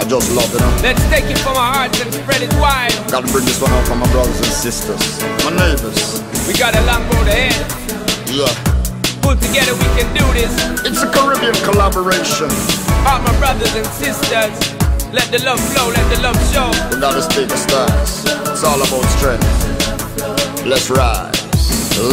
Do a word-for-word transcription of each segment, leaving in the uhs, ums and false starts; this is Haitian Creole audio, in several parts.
Just love, you know. Let's take it from our hearts and spread it wide. Gotta bring this one out for my brothers and sisters, my neighbors. We got a long road ahead. Yeah. Pull together, we can do this. It's a Caribbean collaboration. All my brothers and sisters, let the love flow, let the love show. We gotta speak a stance. It's all about strength. Let's rise.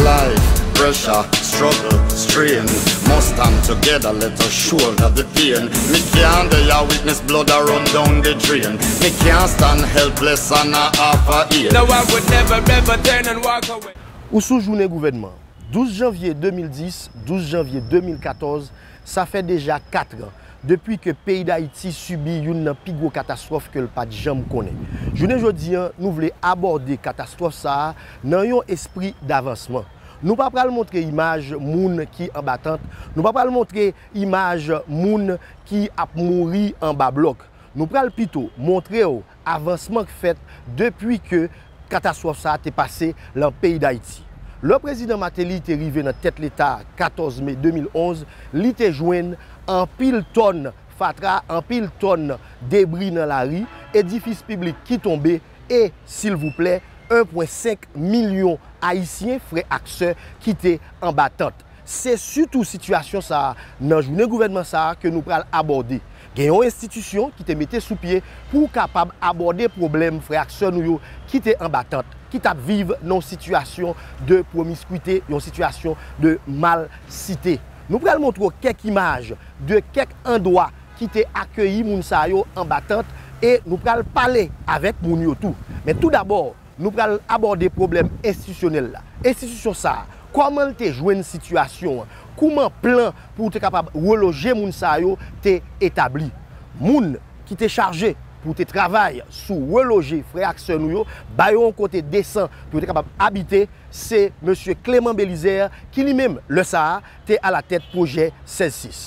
Life, pressure, struggle, strain. Must stand together, let us shoulder the pain. Mi can't deh yah witness blood a run down the drain. Mi can't stand helpless and a half a ear. No, I would never ever turn and walk away. Ou sou jounen gouvènman. Douz janvye de mil dis, douz janvye de mil katòz, sa fè deja kat an depi ke peyi Dayiti sibi youn nan pi gwo katastwòf ke l pa t janm konnen. Jounen jodi an, nou vle abòde katastwòf sa a nan yon espri davansman. Nou pa pral montre imaj moun ki anba tant, nou pa pral montre imaj moun ki ap mouri anba blòk. Nou pral pito montre w avansman k fèt depi ke katastwòf sa a te pase lan peyi Dayiti. Lè prezidan Martelly te rive nan tèt Leta katòz me de mil onz, li te jwenn anpil tòn fatra, anpil tòn debri nan lari, edifis piblik ki tonbe e, silvouplè, en pwen senk milyon Ayisyen, frè ak sè, ki te anba tant. Se sitou sitiyasyon sa a, nan jounen gouvènman sa a, ke nou pral abòde. Gen yon enstitisyon ki te mete sou pye pou kapab abòde pwoblèm frè ak sè nou yo ki te anba tant, ki t ap viv nan yon sitiyasyon de pwomiskwite, yon sitiyasyon de malsite. Nou pral montre w kèk imaj de kèk andwa ki te akeyi moun sa yo anba tant e nou pral pale avèk moun yo tou. Men toudabò, nou pral abòde pwoblèm enstitisyonèl la. Enstitisyon sa a, kòman l te jwenn sitiyasyon an? Kouman plan pou te kapab reloje moun sa yo te etabli? Moun ki te chaje pou te travay sou reloje frè ak sè nou yo, ba yo yon kote desan pou yo te kapab abite, se mesye Clément Belizaire, ki li menm, lè sa a, te alatèt pwojè sèz sis.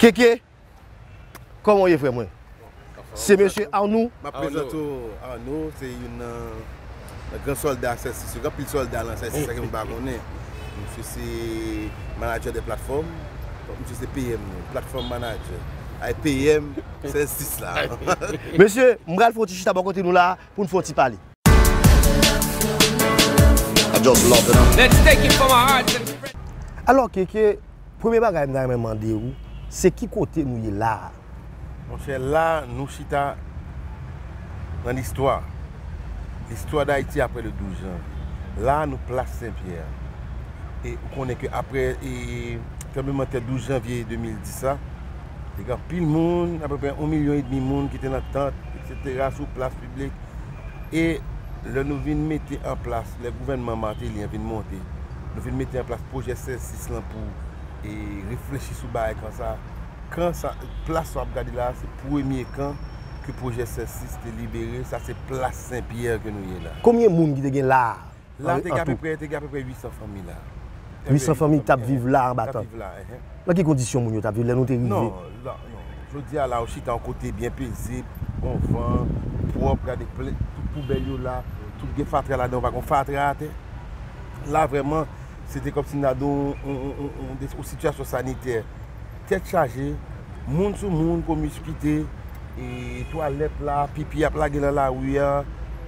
Keke, kòman w ye, frè mwen? Se mesye Arnoux. M ap prezante w Arnaud, se youn nan, nan gran sòlda sèz sis yo. Gen anpil sòlda nan sèz sis la ke moun pa konnen. Misye se manager de platform. Donk, misye se P M nou, platform manager. Ay, P M sèz sis la. Mesye, m pral fè yon ti chita bò kote nou la pou n fè yon ti pale. I just love it, huh? Let's take it from our hearts and spread. Alò, Keke, premye bagay m ta renmen mande w, se ki kote nou ye la a? Monchè, la, nou chita nan listwa. Listwa Dayiti apre le douz janvye. La, nou plas Senpyè. E ou konnen ke apre, e, tranblemanntè douz janvye de mil dis la, te gen anpil moun, apeprè yon milyon edmi moun ki te nan tant, etsetera, sou plas piblik. E lè nou vin mete an plas, lè gouvènman Martelly an vin monte, nou vin mete an plas pwojè sèz sis lan pou, e, reflechi sou bagay kan sa. Kan sa, plas sa w ap gade la a, se premye kan ke pwojè sèz sis te libere, sa se plas Senpyè ke nou ye la. Konbyen moun ki te gen la a? La, an, te gen an tou? Apeprè, te gen apeprè uit san fanmi la. Uit san fanmi t ap viv la anba tant. T ap viv la, enhen. Nan ki kondisyon moun yo t ap viv lè nou te rive? Non, la, non. Jodi a la, ou chita yon kote byen pezib, gon van, pwòp, gade plen, tout poubèl yo la, tout gen fatra ladan, pa gon fatra atè. La, vrèman, se te kòmsi n ta di w, yon, yon, yon, yon, yon sitiyasyon sanitè. Tèt chaje, moun sou moun, pwomiskwite, e twalèt la, pipi ap lage nan lari a,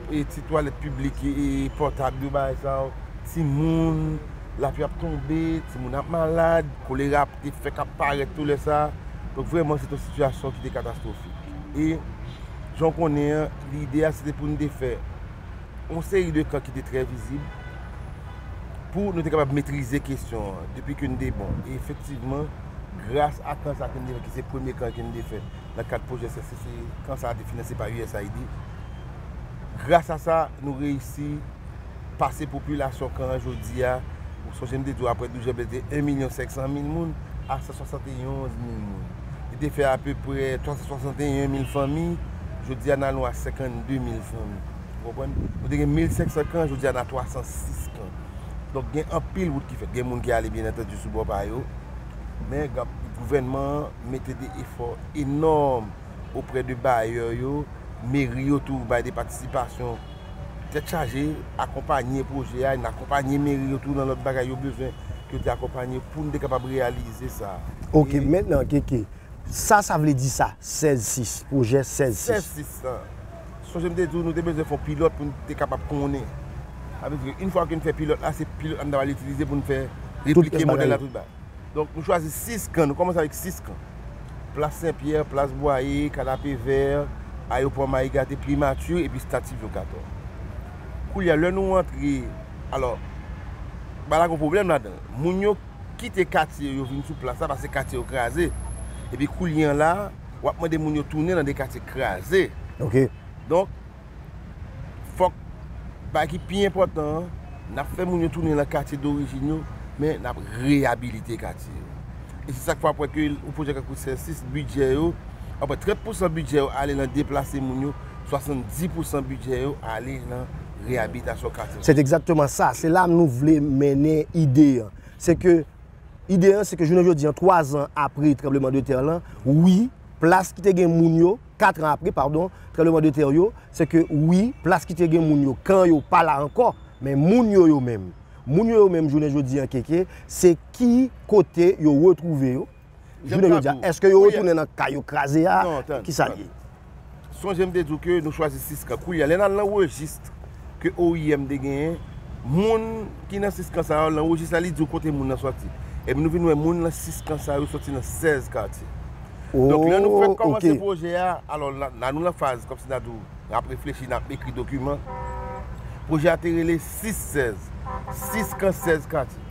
e ti twalèt piblik, e, e pòtab yo, bagay sa yo, timoun, lapli ap tonbe, timoun ap malad, kolera ap te fèk ap parèt tou lè sa. Donk, vrèman, se te yon sitiyasyon ki te katastwofik. E, jan w konnen an, lide a, se te pou n te fè yon seri de kan ki te trè vizib pou nou te kapab metrize kesyon an depi ke n te bon. E efektivman, gras a kan sa ke n te fè, ki se premye kan ke n te fè nan kad pwojè sèz sis, se kan sa a te finanse pa U S A I D. Gras a sa, nou reyisi pase popilasyon kan an jodi a. Ou sonje m te di w apre douz janvye te en milyon senk san mil moun a san swasanteonz mil moun. Li te fè apeprè twa san swasanteyen mil fanmi, jodi a n al nou a senkannde mil fanmi. Ou konprann? Nou te gen mil senk san kan, jodi a n a twa san sis kan. Donk, gen anpil wout ki fèt. Gen moun ki ale, byen antandi, sou bò pa yo. Men, gad, gouvènman an mete de efò enòm oprè de bayè yo, meri yo tou bay de patisipasyon Tèt chaje, akonpanye pwojè a, n akonpanye meri yo tou nan lòt bagay yo bezwen ke yo te akonpanye pou n te kapab reyalize sa. Ok, mentnan, Keke, sa, sa vle di sa, sèz sis, pwojè sèz sis. Sèz sis lan, sonje m te di w, nou te bezwen fè yon pilòt pou n te kapab konnen. Sa vle di ke yon fwa ke n fè pilòt la, se pilòt la n ta pral itilize pou n fè replike modèl la tout bagay. Donk, nou chwazi sis kan, nou kòmanse avèk sis kan. Plas Senpyè, Plas Bwaye, Kanapevè, Ayewopò Mayi Gate, Primati, epi Stati Vyokato. Koulye a, lè nou antre, alò, bagay la gen pwoblèm ladan. Moun yo kite katye yo vin sou plas la, paske katye yo kraze. Epi koulye a la, w ap mande moun yo tounen nan de katye kraze. Ok. Donk, fòk, bagay ki pi enpòtan an, n ap fè moun yo tounen nan katye dorijin yo, men n ap reyabilite katye yo. E se sa k fè w ap wè ke yon pwojè tankou sèz sis, bidjè yo, anfen, trant pousan bidjè yo ale nan deplase moun yo, swasanndis pousan bidjè yo ale nan reyabilitasyon katye. Se egzakteman sa. Se la nou vle mennen ide an. Se ke, ide an, se ke jounen jodi an, twa zan apre tranblemanntè lan, wi, plas ki te gen moun yo, kat an apre, padon, tranblemanntè yo, se ke wi, plas ki te gen moun yo, kan yo pa la ankò, men moun yo yo menm. Moun yo yo menm, jounen jodi an, Keke, se ki kote yo retwouve yo? Jounen jodi an, èske yo retounen nan kay yo kraze a? Kisa l ye? Sonje m te di w ke nou chwazi sis kan. Koulye a, lè n al nan rejis ke O I M te genyen, moun ki nan sis kan sa yo, nan rejis la, li di w kote moun nan sòti. Epi nou vin wè moun nan sis kan sa yo sòti nan sèz katye. Donk, lè nou fèk kòmanse pwojè a, alò, la, la nou nan faz, kòmsi n a di w, n ap reflechi, n ap ekri dokiman. Pwojè a te rele sis sèz, sis kan sèz katye.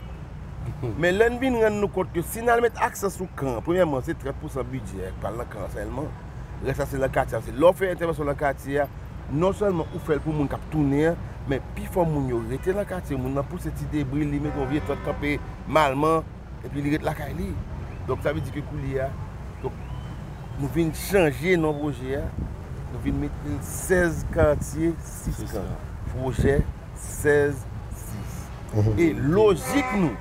Men lè n vin rann nou kont ke si n al met aksan sou kan an, premyèman, se trant pousan bidjè k pral nan kan an sèlman. Rès la se nan katye a. Se lè w fè entèvansyon nan katye a, non sèlman ou fè l pou moun k ap tounen an, men pifò moun yo rete nan katye, moun nan pouse ti debri, li mete yon vye tant kanpe malman, epi li ret lakay li. Donk, sa vle di ke koulye a, donk, nou vin chanje non pwojè a, nou vin mete l sèz katye, sis kan. Pwojè sèz sis. E lojik nou,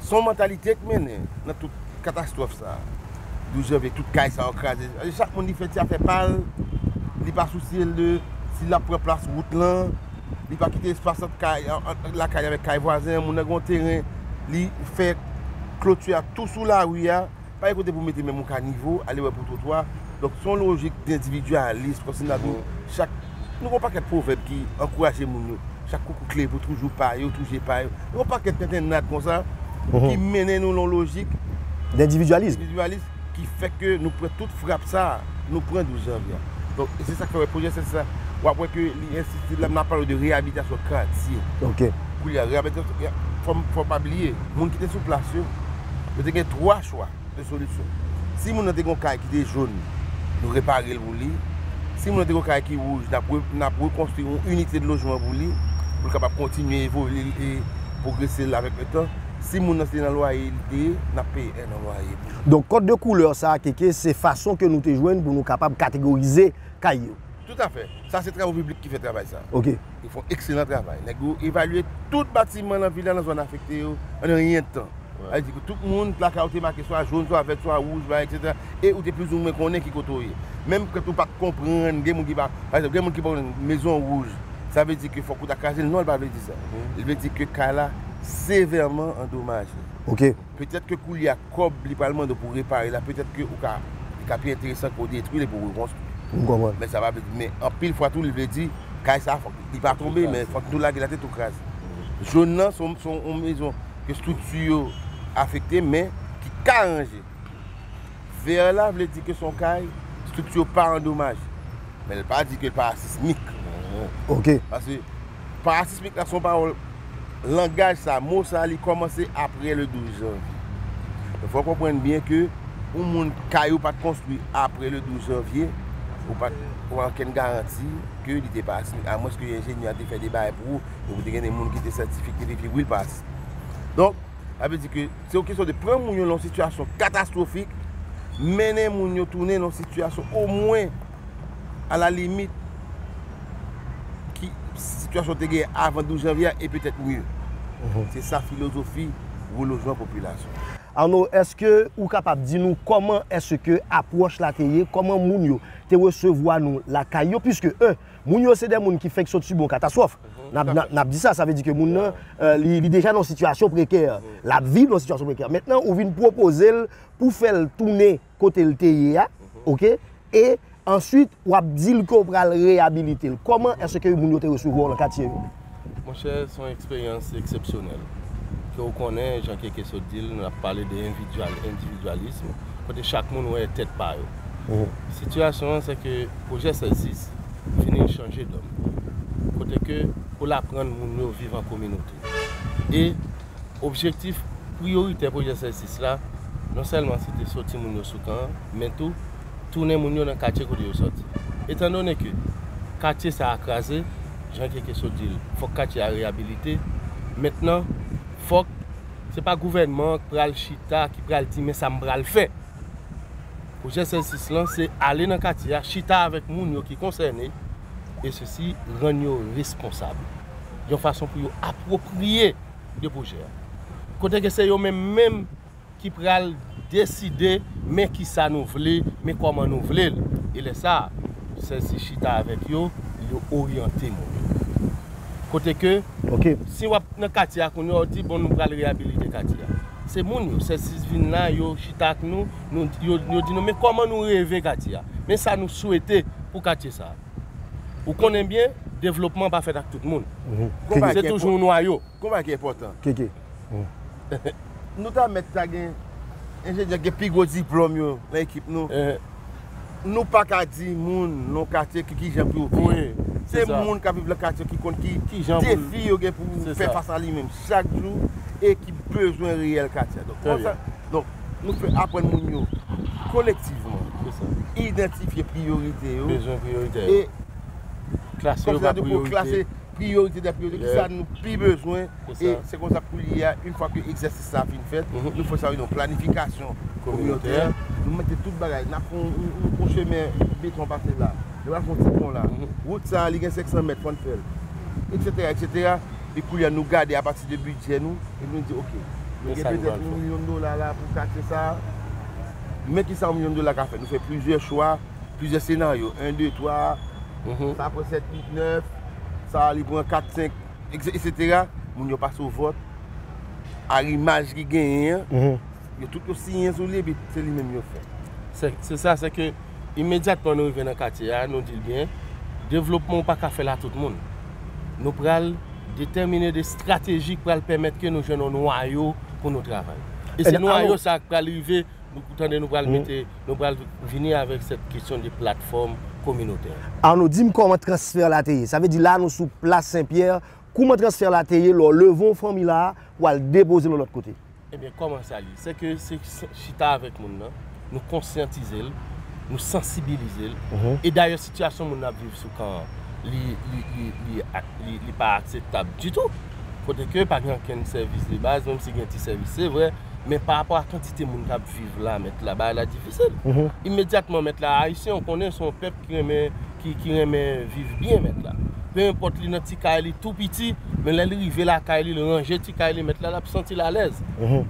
se yon mantalite k mennen nan tout katastwòf sa a. Douz janvye, tout kay sa yo kraze. Chak moun li fè ti afè pa l, li pa sousye l de si l ap pran plas wout lan, li pa kite espas ant kay, ant lakay avèk kay vwazen an, moun nan gen yon teren, li fè kloti a tou sou lari a, pa gen kote pou mete menm yon kanivo, ale wè pou twotwa. Donk, se yon lojik d endividyalis, kòmsi n a di w, chak, nou gen yon pakèt pwovèb ki ankouraje moun yo, chak koukout leve pou toujou pa yo, toujou pa yo. Gen yon pakèt tenten nad konsa ki mennen nou nan yon lojik d endividyalis ki fè ke nou pran tout frap sa a, nou pran douz janvye a. Donk, e se sa k fè wè pwojè sèz sa, w ap wè ke li ensiste la, n ap pale de reyabilitasyon katye. Ok. Koulye a, reyabilitasyon, fò, fò pa bliye, moun ki te sou plas yo, yo te gen twa chwa de solisyon. Si moun nan te gen yon kay ki te jòn, nou repare l pou li. Si moun nan te gen yon kay ki wouj, n ap re-, n ap rekonstwi yon inite de lojman pou li, pou l kapab kontinye evolye e pwogrese l avèk letan. Si moun nan se nan lwaye li te ye, n ap peye en an lwaye pou li. Donk, kòd de koulè sa a, Keke, se fason ke nou te jwenn pou nou kapab kategorize kay yo. Toutafè. Sa se travo piblik ki fè travay sa. Ok. Yo fè yon ekselan travay. Nèg yo evalye tout batiman nan vil la nan zòn afekte yo an yon yen tan. Sa vle di ke tout moun, lakay yo te make swa jòn, swa vèt, swa wouj, etsetera. E ou te plizoumwen konnen ki kote w ye. Menm ke ou pa t konprann, gen moun ki pa, pa egzanp, gen moun ki pa konn Mezon Wouj. Sa vle di ke fòk ou ta kraze l? Non, li pa vle di sa. Li vle di ke kay la sevèman andomaje. Ok. Petèt ke koulye a kòb li pral mande w pou repare la, petèt ke ou ka, li ka pi enteresan ke w detwi l epi w rekonstwi. M konprann. Men sa pa vle di, men anpil fwa tou, li vle di, kay sa a, fòk li pa tonbe, men fòk nou lage l atè tou kraze. Jòn nan, se yon, se yon mezon ke estrikti yo afekte, men ki ka ranje. Vè la vle di ke se yon kay, estrikti yo pa andomaje. Men l pa di ke l parasismik. Ok. Paske parasismik la se yon pawòl, langaj sa, mo sa, li kòmanse apre le douz janvye. Donk, fò w konprann byen ke yon moun, kay ou pa t konstwi apre le douz janvye, ou pa t, ou pa gen okenn garanti ke li te parasismik, amwenske enjenyè a te fè de bagay pou ou, epi te gen de moun ki te sètifye, ki te verifye wi l parasismik. Donk, sa vle di ke se yon kesyon de pran moun yo nan yon sitiyasyon katastwofik, mennen moun yo tounen nan yon sitiyasyon omwen, a la limit, ki sitiyasyon te genyen avan douz janvye a, e petèt mye. Se sa filozofi relojman popilasyon. Arnaud, èske ou kapab di nou kòman èske apwòch la te ye, kòman moun yo te resevwa nou lakay yo, piske, e, Moun yo se de moun ki fenk sot sibi yon katastwòf. N ap, n ap, n ap di sa, sa vle di ke moun nan, euh, li, li deja nan yon sitiyasyon prekè. L ap viv nan yon sitiyasyon prekè. Mentnan, ou vin pwopoze l pou fè l tounen kote l te ye a, oke? E answit, w ap di l ke w pral reyabilite l. Kòman èske moun yo te resevwa w nan katye yo? Monchè, se yon eksperyans eksepsyonèl. Ke w konnen, jan Keke sot di l, n ap pale de envidyal-, endividyalism, kote chak moun wè tèt pa yo. Sitiyasyon an, se ke pwojè sèz sis vini chanje dòm. Kote ke pou l aprann moun yo viv an kominote. E objektif priyoritè pwojè sèz sis la, non sèlman se te soti moun yo sou kan an, men tou tounen moun yo nan katye kote yo sòti. Etandone ke katye sa a kraze, jan Keke sot di l, fòk katye a reyabilite. Mentnan, fòk se pa gouvènman an k pral chita, ki pral di, "Men sa m pral fè." Pwojè sèz sis lan, se ale nan katye a, chita avèk moun yo ki konsène, e sesi rann yo responsab, yon fason pou yo apwopriye de pwojè a. Kote ke se yo menm menm ki pral deside, men kisa nou vle, men kòman nou vle l. E lè sa a, sèzi chita avèk yo, yo oryante moun yo. Kote ke, si w ap nan katye a kounye a, w di, "Bon, nou pral reyabilite katye a." Se moun yo, sèzi vin la, yo chita ak nou, nou, yo, yo di nou, "Men kòman nou reve katye a? Men sa nou swete pou katye sa a." Ou konnen byen, devlopman pa fèt ak tout moun. Se toujou yon nwayo. Gon bagay ki enpòtan. Keke. Nou ta mèt ta gen enjenyè ki gen pi gwo diplòm yo nan ekip nou. Nou pa ka di moun nan katye ki, ki jan pou yo viv. Se moun k ap viv nan katye ki konn ki defi yo gen pou fè fas a li menm chak jou e ki bezwen reyèl katye a. Donk, kòmsa, donk, nou fè aprann moun yo kolektivman idantifye priyorite yo e klase yo pa priyorite. Priyorite dè priyorite, kisa nou pi bezwen. E se konsa koulye a, yon fwa ke egzèsis sa a fin fèt, nou fè sa rele yon planifikasyon kominotè. Nou mete tout bagay, n ap fè yon, yon, yon, yon chemen beton pase la, nou pral fè yon ti pon la. Wout sa a, li gen senk san mèt, fò n fè l, etsetera, etsetera. E koulye a, nou gade apati de bidjè nou, epi nou di, "Oke, nou gen petèt yon milyon dola la pou katye sa a." Men kisa yon milyon dola ka fè? Nou fè plizyè chwa, plizyè senaryo, en, de, twa, sa pran sèt, uit, nèf, sa li pran kat, senk, etsetera. Moun yo pase o vòt, a imaj ki genyen an, yo tout yo siyen sou li, epi se li menm yo fè. Se, se sa, se ke imedyatman nou rive nan katye a, nou di l byen, devlopman ou pa ka fè l a tout moun. Nou pral detèmine de estrateji k pral pèmèt ke nou jwenn yon nwayo pou nou travay. E se nwayo sa a k pral rive. Nou tande nou pral mete, nou pral vini avèk sèt kesyon de platfòm kominotè. Arnaud, di m kòman transfè la te ye. Sa vle di la nou sou plas Senpyè, kòman transfè la te ye lè w leve yon fanmi la pou al depoze l yon lòt kote? Ebyen, kòman sa ye? Se ke se, se chita avèk moun nan, nou konsyantize l, nou sansibilize l. E dayè, sitiyasyon moun nan ap viv sou kan an, li, li, li, li, li, li pa akseptab ditou. Kote ke pa gen okenn sèvis de baz, menm si gen ti sèvis, se vre, men pa rapò a kantite moun k ap viv la, mèt la, bagay la difisil. Imedyatman, mèt la, Ayisyen, ou konnen, se yon pèp ki renmen, ki, ki renmen viv byen, mèt la. Penenpòt li nan ti kay li tou piti, men lè li rive lakay li, li ranje ti kay li, mèt la, l ap santi l alèz.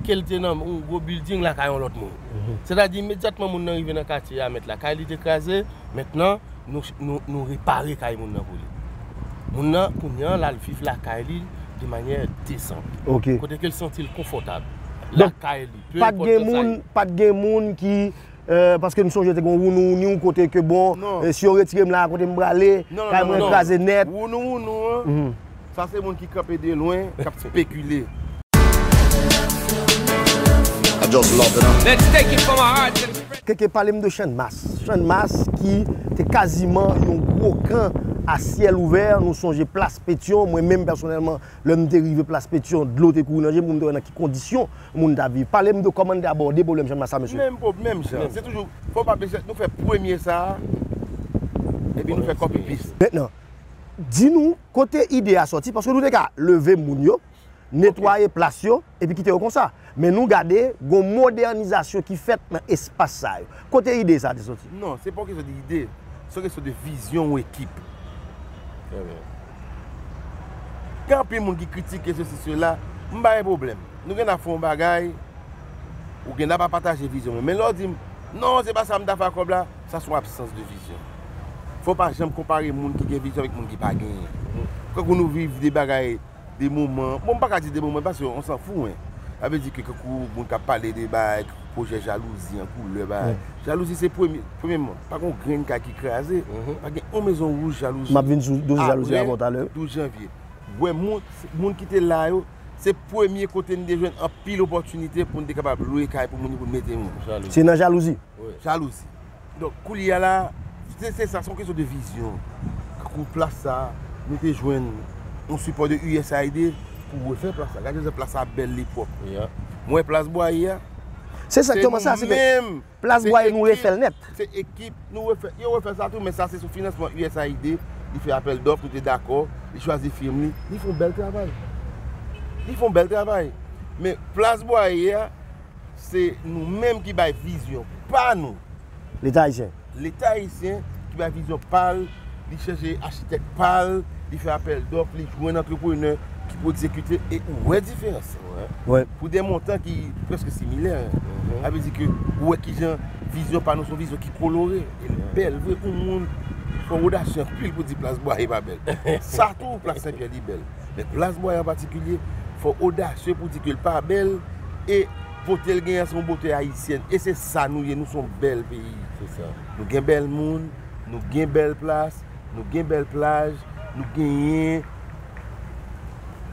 Ke l te nan yon gwo bilding lakay yon lòt moun. Sètadi, imedyatman moun nan rive nan katye a, mèt la, kay li te kraze, mentnan, nou, nou, nou repare kay moun nan pou li. Moun nan, kounye a, l al viv lakay li de manyè desan. Kote ke l santi l konfòtab. Lakay li, pe enpòt jan sa ye. Pa t gen moun, pa t gen moun ki, euh, paske m sonje te gen yon wounouwouni yon kote ke, bon, euh, si yo retire m la, kote m prale, kay mwen kraze nèt. Wounouwounou an, sa se moun ki kanpe de lwen, k ap spekile. I just love it, huh? Let's take it from our heart and Keke, pale m de Channmas. Channmas ki te kaziman yon gwo kan a syèl ouvè. Nou sonje Plas Petyon. Mwen menm pèsonèlman, lè m te rive Plas Petyon, dlo te kouri nan je m pou m te wè nan ki kondisyon moun t ap viv. Pale m de kòman n te abòde pwoblèm Channmas sa, mesye. Menm pwob-, menm jan. Se toujou, fò w pa bliye, nou fè premye sa a, epi nou fè copy paste. Mentnan, di nou kote ide a sòti, paske nou te ka leve moun yo, netwaye plas yo, epi kite yo konsa. Men nou gade, gon modènizasyon ki fèt nan espas sa yo. Kote ide sa a te soti? Non, se pa yon kesyon de ide, se yon kesyon de vizyon yon ekip. Trè byen. Gen anpil moun ki kritike sesi, sela, m pa gen pwoblèm. Nou gen n ap fè yon bagay, ou gen n ap pataje vizyon mwen. Men lè w di m, "Non, se pa sa m ta fè ak kòb la," sa se yon absans de vizyon. Fò pa janm konpare moun ki gen vizyon avèk moun ki pa genyen. Kankou nou viv de bagay, de moman, bon, m pa ka di de moman, paske on s'en fout, hein. Sa vle di ke kankou moun k ap pale de bagay, pwojè jalouzi an koulè, bagay. Jalouzi se premye, premyèman, pa gen yon grenn kay ki kraze, pa gen yon mezon wouj jalouzi. M ap vin sou dosye jalouzi avan talè. Apre douz janvye. Wè, moun, moun ki te la yo, se premye kote n te jwenn anpil opòtinite pou n te kapab lwe kay pou moun yo, pou n mete moun. Se nan jalouzi. Jalouzi. Donk, koulye a la, se, se sa, se yon kesyon de vizyon. Kankou plas sa, nou te jwenn yon sipò de U S A I D pou refè plas la. Gade jan plas la bèl, li pwòp. Mwen wè plas Bwaye a. Se egzakteman sa, se ke plas Bwaye nou refè l nèt. Se ekip, nou refè, yo refè sa tou, men sa se sou finansman U S A I D, li fè apèl dòf, nou te dakò, li chwazi fim li, li fè yon bèl travay. Li fè yon bèl travay. Men plas Bwaye a, se nou menm ki bay vizyon pa nou. Leta ayisyen. Leta ayisyen ki bay vizyon pa l, li chèche achitèk pa l, li fè apèl dòf, li jwenn antreprenè ki pou egzekite, e ou wè diferans. Pou de montan ki prèske similè. Sa vle di ke ou wè kijan vizyon pa nou se yon vizyon ki kolore, e l bèl vre. Yon moun fò odasye anpil pou di plas Bwaye pa bèl. Sa tou, plas Senpyè li bèl. Men plas Bwaye an patikilye, fò odasye pou di ke l pa bèl, e bote l genyen se yon bote ayisyèn. E se sa nou ye, nou se yon bèl peyi. Nou gen bèl moun, nou gen bèl plas, nou gen bèl plaj, nou genyen,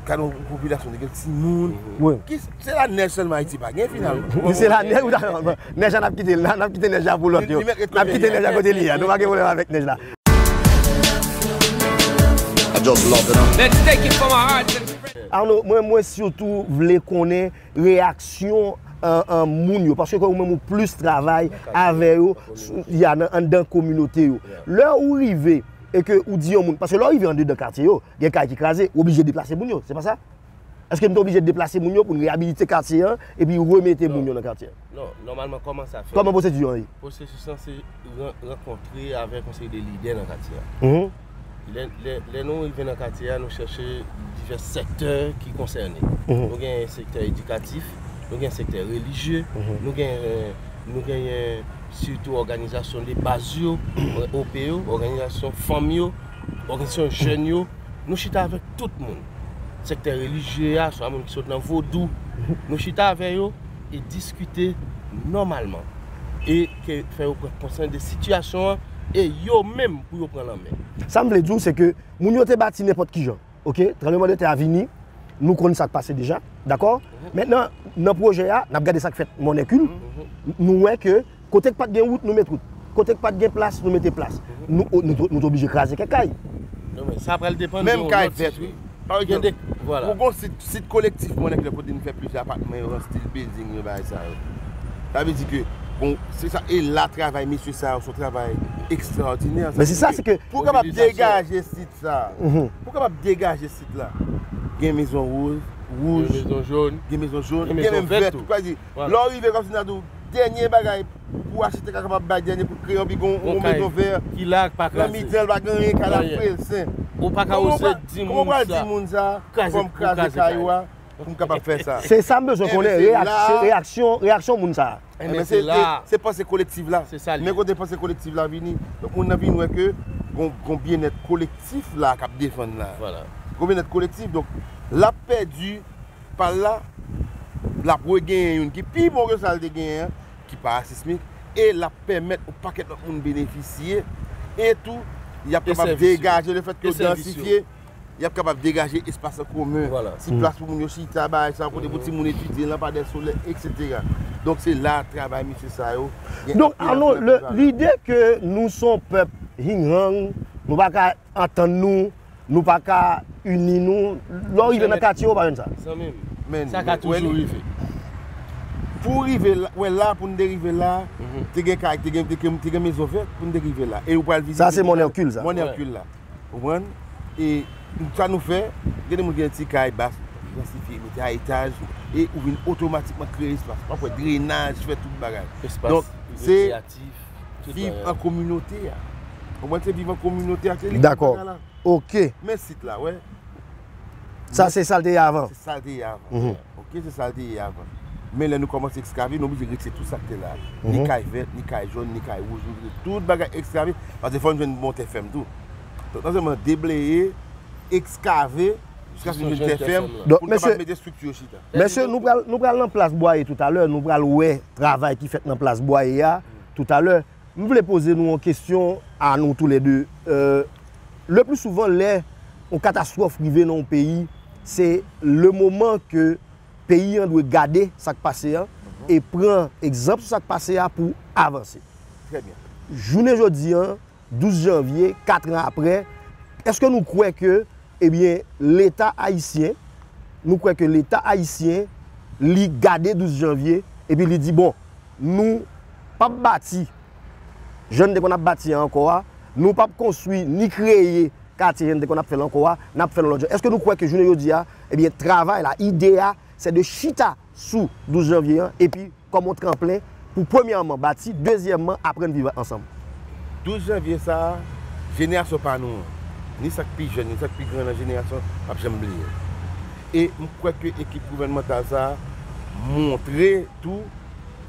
gade yon popilasyon, nou gen timoun. Ki, se lanèj sèlman Ayiti pa gen finalman. Se lanèj ou ta, nèj la n ap kite l la, n ap kite nèj la pou lòt yo. N ap kite nèj la kote li ye a, nou pa gen pwoblèm avèk nèj la. I just love it, huh? Let's take it from our hearts and Arnaud, mwen, mwen sitou vle konnen reyaksyon an, an moun yo, paske ou menm ou plis travay avè yo, ya, nan, anndan kominote yo. Lè ou rive e ke ou di yon moun, paske lè ou rive andedan katye yo, gen kay ki kraze, ou oblije deplase moun yo, se pa sa? Èske nou te oblije deplase moun yo pou n reyabilite katye an epi remete moun yo nan katye an? Non, nòmalman, kòman sa fèt? Kòman pwosedis an ye? Pwosesis lan se ran-, rankontre avèk yon seri de lidè nan katye a. Lè, lè, lè nou rive nan katye a, nou chèche divès sektè ki konsène. Nou gen sektè edikatif, nou gen sektè relijye, nou gen, nou genyen sitou òganizasyon de baz yo, O P yo, òganizasyon fanm yo, òganizasyon jèn yo. Nou chita avèk tout moun. Sektè relijye a, swa moun ki sot nan vodou, nou chita avè yo e diskite nòmalman. E ke fè yo pran konsyans de sitiyasyon an, e yo menm pou yo pran lanmen. Sa m vle di w, se ke moun yo te bati nenpòt kijan, oke? Tranblemanntè a vini, nou konn sa k pase deja, dakò? Mentnan, nan pwojè a, n ap gade sa k fèt Mòn Èkil, nou wè ke kote k pa t gen wout, nou met wout. Kote k pa t gen plas, nou mete plas. Nou, nou, nou te oblije kraze kèk kay. Non, men sa pral depann de yon lòt sitiyasyon. Menm kay vèt, wi. Pa egzanp, ou gon sit, sit kolektif Mòn Èkil kote nou fè plizyè apatman yo an stil building yo, bagay sa yo. Sa vle di ke, bon, se sa, e la travay mesye sa yo, se yon travay ekstraòdinè. Men se sa, se ke pou kapab degaje sit sa, pou kapab degaje sit la, gen mezon woz, wouj, gen mezon jòn, gen menm vèt tou. Lè w rive kòmsi n a di w, dènye bagay pou achitèk la kapab bay dènye kout kreyon, pi gon yon mezon vè nan mitan l, pa gen anyen, kay la fre, l sen. Ou pa ka oze di moun sa, kòman pral di moun sa, fò m kraze kay ou a pou m kapab fè sa? Se sa m bezwen konnen, reyaksyon, reyaksyon moun sa. Enben, se, se panse kolektif la. Men kote panse kolektif la vini, donk moun nan vin wè ke gon, gon byennèt kolektif la k ap defann la. Gon byennèt kolektif, donk l ap pèdi pa l la, l ap regenyen youn ki pi bon ke sa l te genyen an, ki parasismik, e l ap pèmèt yon pakèt lòt moun benefisye, e tou, y ap kapab degaje lefètke yo dansifye, y ap kapab degaje espas an komen, ti plas pou moun yo chita, bagay sa, kote pou timoun etidye, lanpadè solè, etsetera. Donk, se la travay mesye sa yo gen. Donk, Arnaud, lide ke nou se yon pèp hinghang, nou pa ka antann nou, nou pa ka ini nou. Lè w rive nan katye, ou pa jwenn sa. Zanmi m, sa ka toujou rive. Pou rive la, wè la, pou n te rive la, te gen kay, te gen, te gen, te gen mezon vèt pou n te rive la. E ou pral vizite. Sa se Mòn Èkil, sa. Mòn Èkil la. Ou konprann? E sa nou fè, gen de moun ki gen ti kay bas, dansifye, mete a etaj, e ou vin otomatikman kreye espas. W ap wè drenaj, fè tout bagay. Donk, se viv an kominote a. Ou konprann? Se viv an kominote a, se li ki bagay la. Oke. Men sit la, wè. Sa se sa l te ye avan. Se sa l te ye avan. Oke, se sa l te ye avan. Men lè nou kòmanse ekskave, nou oblije retire tout sa k te la. Ni kay vèt, ni kay jòn, ni kay wouj, nou retire tout bagay ekskave, paske fò n jwenn bon tè fèm tou. Donk, non sèlman debleye, ekskave, jiskaske nou jwenn tè fèm, pou n kapab mete estrikti yo chita. Mesye, nou pral, nou pral nan plas Bwaye toutalè, nou pral wè travay ki fèt nan plas Bwaye a toutalè. M vle poze nou yon kesyon a nou toulède. Euh, le pli souvan, lè yon katastwòf rive nan yon peyi, se le moman ke peyi an dwe gade sa k pase an e pran egzanp sou sa k pase a pou avanse. Trè byen. Jounen jodi an, douz janvye, kat an apre, èske nou kwè ke, ebyen, Leta ayisyen, nou kwè ke Leta ayisyen, li gade douz janvye, epi li di, bon, nou p ap bati jan n te konn ap bati a ankò a, nou p ap konstwi ni kreye katye jan n te konn ap fè l ankò a, n ap fè l yon lòt jan. Èske nou kwè ke jounen jodi a, ebyen, travay la, ide a, se de chita sou douz janvye an, epi kòm yon tranplen pou premyèman bati, dezyèmman aprann viv ansanm. Douz janvye sa a, jenerasyon pa nou an, ni sa k pi jèn, ni sa k pi gran nan jenerasyon, p ap janm bliye l. E m kwè ke ekip gouvènmantal sa a montre tou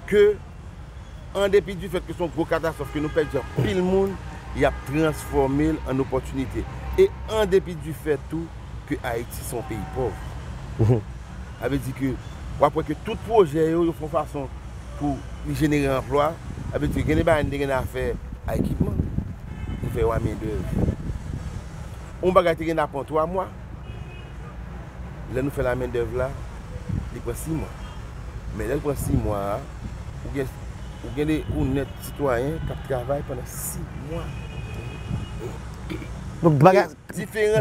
ke, an depi di fèt ke se yon gwo katastwòf, ke nou pèdi anpil moun, y ap transfòme l an opòtinite. E an depi di fèt tou ke Ayiti se yon peyi pòv. Sa vle di ke w ap wè ke tout pwojè yo, yo fè yon fason pou li jenere anplwa. Sa vle di ke gen de bagay nou te gen a fè a ekipman, nou fè yo a mendèv. Yon bagay te gen a pran twa mwa, lè nou fè la mendèv la, li pran sis mwa. Men lè l pran sis mwa a, ou gen, ou gen de onèt sitwayen k ap travay pandan sis mwa. Donk, bagay,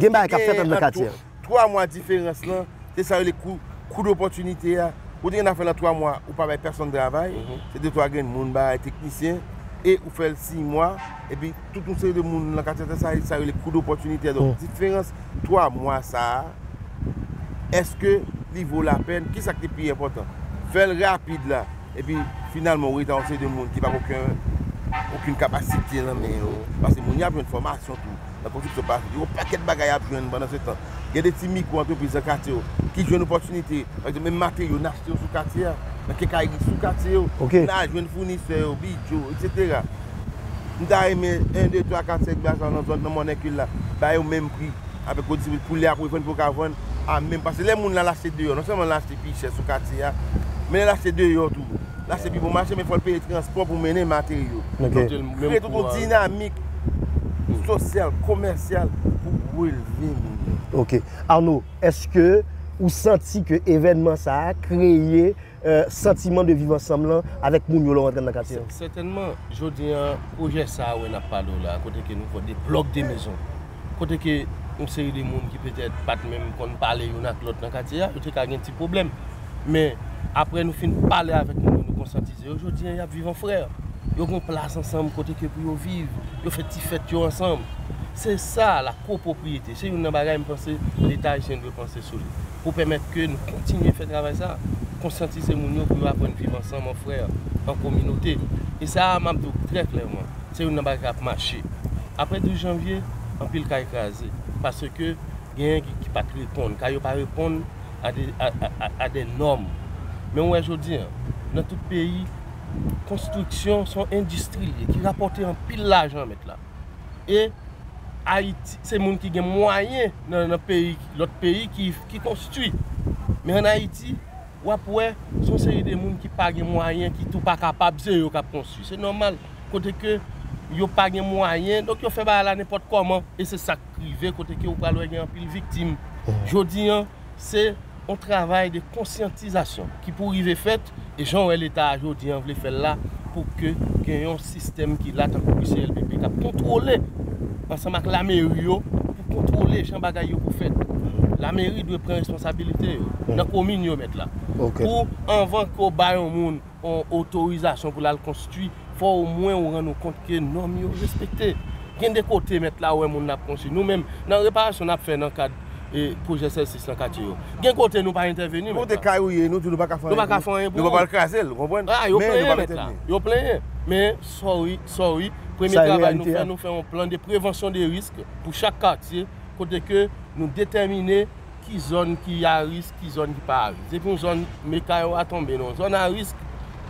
gen bagay k ap fèt anndan katye a. Twa mwa diferans lan, se sa yo rele kou, kou dopòtinite a. Ou te gen afè lan twa mwa, ou pa bay pèsonn travay, se de twa grenn moun, bay teknisyen, e ou fè l sis mwa, epi tout yon seri de moun nan katye a, sa, sa yo rele kou dopòtinite a. Donk, diferans twa mwa sa a, èske li vo lapèn? Kisa ki te pi enpòtan? Fè l rapid la, epi finalman, ou rete ak yon seri de moun ki pa gen okenn, okenn kapasite nan men yo. Paske moun yo ap jwenn fòmasyon tou. Nan konstriksyon pa, yon pakèt bagay y ap jwenn pandan se tan. Gen de ti mikwo antrepriz nan katye yo ki jwenn opòtinite. Pa egzanp, menm materyo, n achte yo sou katye a. Nan kenkayri sou katye yo. N a jwenn founisè yo, bidjo, etsetera. M ta renmen en, de, twa, kat, senk blaza nan zòn, nan Mònèkil la, ba yo menm pri avèk kondisibit pou lè apre vann pou yo ka vann a menm. Paske lè moun la l achte deyò, non sèlman l achte pi chè sou katye a, men lè l achte deyò tou, l achte pi bon mache, men fò l peye transpò pou mennen materyo. Donk, kreye tout yon dinamik sosyal, komèsyal pou releve moun yo. Ok. Arnaud, èske ou santi ke evènman sa a kreye euh, santiman de viv ansanm lan avèk moun yo lè w rantre nan katye a? Sètènman, jodi a, pwojè sa a wè n ap pale w la, kote ke nou fè de blòk de mezon, kote ke yon seri de moun ki petèt pa t menm konn pale youn ak lòt nan katye a, yo te ka gen ti pwoblèm. Men, apre nou fin pale avèk moun yo, nou konsyantize yo, jodi a, y ap viv an frè. Yo gen yon plas ansanm kote ke pou yo viv, yo fè ti fèt yo ansanm. Se sa, la kopwopriyete, se youn nan bagay m panse Leta ayisyen dwe panse sou li, pou pèmèt ke nou kontinye fè travay sa, konsyantize moun yo pou yo aprann viv ansanm an frè, an kominote. E sa a, m ap di w trè klèman, se youn nan bagay k ap mache. Apre douz janvye, anpil kay kraze, paske genyen ki, ki pa t reponn, kay yo pa reponn a de, a, a, a, a de nòm. Men w wè jodi a, nan tout peyi, konstriksyon se yon endistri li ye, ki rapòte anpil lajan mèt la. E Ayiti, se moun ki gen mwayen nan, nan peyi, lòt peyi ki, ki konstwi. Men ann Ayiti, w ap wè, se yon seri de moun ki pa gen mwayen, ki tou pa kapab, se yo k ap konstwi. Se nòmal, kote ke yo pa gen mwayen, donk yo fè bagay la nenpòt kòman. E se sa k rive, kote ke ou pral wè gen anpil viktim. Jodi a, se yon travay de konsyantizasyon ki pou rive fèt, e jan w wè Leta a jodi a vle fè l la, pou ke gen yon sistèm ki la, tankou P C L P P, k ap kontwole ansanm ak lameri yo, pou kontwole jan bagay yo pou fèt. Lameri dwe pran responsabilite yo nan komin yo mèt la. Pou anvan ke w bay yon moun yon otorizasyon pou l al konstwi, fò omwen ou rann ou kont ke nòm yo respekte. Gen de kote mèt la wè moun n ap konstwi. Nou menm, nan reparasyon n ap fè nan kad, e, pwojè sèl sis nan katye yo, gen kote nou pa entèveni mèt la. Kote kay ou ye, nou di nou pa ka fè anyen pou ou. Nou pa ka fè anyen pou ou. Nou pa pral kraze l, ou konprann? A, yo plenyen mèt la. Yo plenyen. Men, sorry, sorry. Premye travay nou fè, nou fè yon plan de prevansyon de risk pou chak katye, kote ke nou detèmine Ki zòn ki a risk, ki zòn ki pa a risk. Depi yon zòn, men kay ou a tonbe nan yon zòn a risk,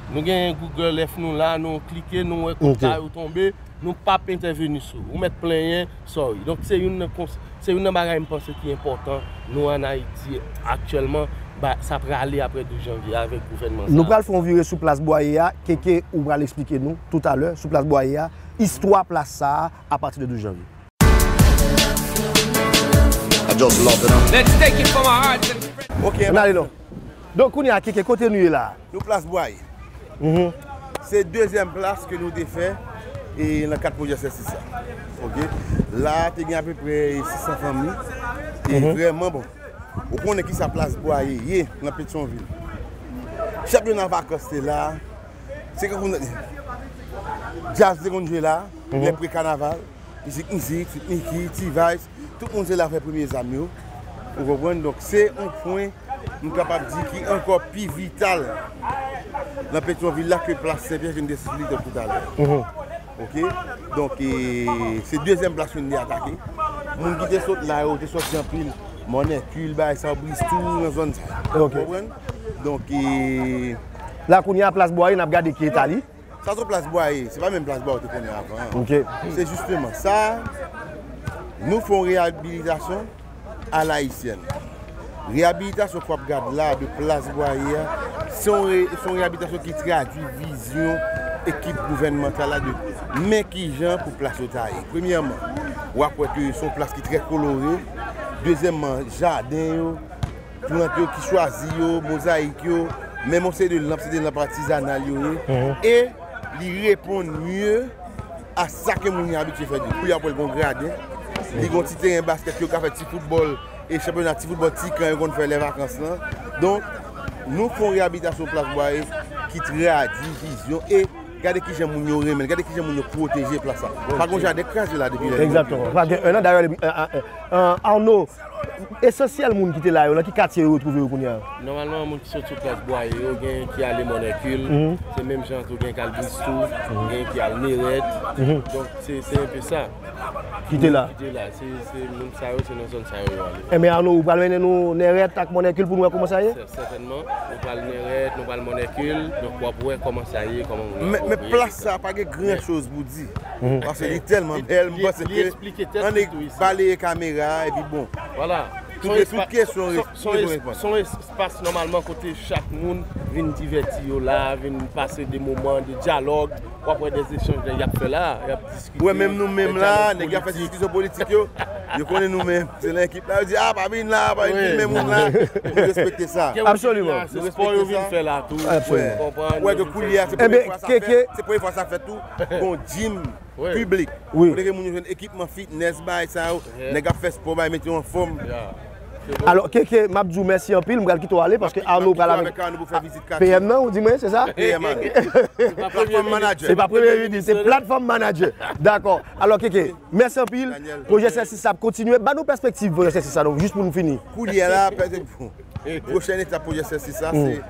nou gen Google Earth nou la, nou klike, nou wè kote kay ou tonbe, nou p ap entèveni sou ou. Ou mèt plenyen, sorry. Donk, se youn nan kons-, se youn nan bagay m panse ki enpòtan nou an Ayiti aktyèlman, ba, sa prale apre douz janvye avèk gouvènman sa. Nou pral fè yon vire sou plas Bwaye a, Keke ou pral eksplike nou toutalè sou plas Bwaye a, istwa plas sa a apati de douz janvye. I just love it, huh? Let's take it from our hearts and friends. Ok, n ale non. Donk, kounye a, Keke, kote nou ye la? Nou plas Bwaye. Mhm. Se dezyèm plas ke nou te fè e nan kad pwojè sèsis la. Ok? La, te gen apeprè sis san fanmi. E vrèman bon. Ou konnen ki sa plas Bwaye ye nan Petyonvil. Chanpyona vakans te la. Se kankou djaz te konn jwe la, lè pre kanaval. Mizik, mizik, Sweet Micky, T-Vice, tout moun se la fè premye zam yo. Ou konprann? Donk, se yon pwen, m kapab di, ki ankò pi vital nan Petyonvil la ke plas Senpyè ke n te site toutalè. Mhm. Ok? Donk, e, se dezyèm plas ke n te atake. Moun ki te sot la yo, te sòti anpil. Mòn Èkil, bagay sa yo, Bristou, nan zòn sa yo. Ok. Ou konprann? Donk, e, la, kounye a, plas Bwaye, n ap gade ki eta li. Sa se yon plas Bwaye, se pa menm plas Bwaye ou te konnen avan an. Ok. Se jisteman sa, nou fè yon reyabilitasyon a la ayisyèn. Reyabilitasyon ke w ap gad la de plas Bwaye a, se yon re-, se yon reyabilitasyon ki tradui vizyon ekip gouvènmantal la de men kijan pou plas yo ta ye. Premyèman, w ap wè ke se yon plas ki trè kolore. Dezyèmman, jaden yo, plant yo ki chwazi yo, mozayik yo, menm yon seri de lanp, se de lanp atizanal yo ye. Mhm. E li reponn mye a sa ke moun yo abitye fè di. Kou y ap wè l gon graden, li gon ti teren baskèt yo ka fè ti foutbòl, e chanpyona ti foutbòl ti kan yo konn fè lè vakans lan. Donk, nou fè yon reyabilitasyon plas Bwaye ki tradui vizyon e gade kijan moun yo renmen l, gade kijan moun yo pwoteje plas la. Pa gon jaden kraze la depi lè. Egzakteman. Pa gen en an, dayè, e, e, e, e, Arnaud, esansyèl moun ki te la yo, nan ki katye yo retwouve yo kounye a? Nòmalman, moun ki sot sou plas Bwaye yo, gen ki ale Mòn Èkil, se menm jan tou, gen k al Bristou, gen ki al Nerèt. Donk, se, se enpe sa. Ki te la? Ki te la. Se, se moun sa yo, se nan zòn sa yo yo ale. Enben, Arnaud, ou pral mennen nou Nerèt ak Mòn Èkil pou nou wè kòman sa ye? Sè-, sètènman, nou pral Nerèt, nou pral Mòn Èkil, donk w ap wè kòman sa ye, kòman moun yo. Men, men plas sa pa gen gran choz pou di. Paske li tèlman bèl, m panse ke annik baleye kamera a, epi bon. Vwala. Tout, tout kesyon reponn. Se yon espas nòmalman kote chak moun vin divèti yo la, vin pase de moman de dyalòg, w ap wè de echanj y ap fè la, y ap diskite. Ou wè menm nou menm la, nèg y ap fè ti diskisyon politik yo, yo konnen nou menm, se nan ekip la, yo di, "Ah, pa vin la, pa vin filme moun la." Nou respekte sa. Absoliman. Se spò yo vin fè la tou. Absoliman. Ou konprann? Ou wè ke koulye a, se premye fwa sa fèt, se premye fwa sa fèt tou, gon gym piblik. Wi. Kote ke moun yo jwenn ekipman fitness, bagay sa yo, nèg ap fè spò, bay mete yo anfòm. Alò, Keke, m ap di w mèsi anpil, m pral kite w ale, paske Arnaud pral avèk P M nan, ou di mwen, se sa? P M nan. Platform manager. Se pa premye minis, se platform manager. Dakò. Alò, Keke, mèsi anpil. Pwojè sèsis la ap kontinye. Ban nou pèspektiv pwojè sèsis la, non, jis pou nou fini. Koulye a la, pèspe-, pwochèn etap pwojè sèsis la, se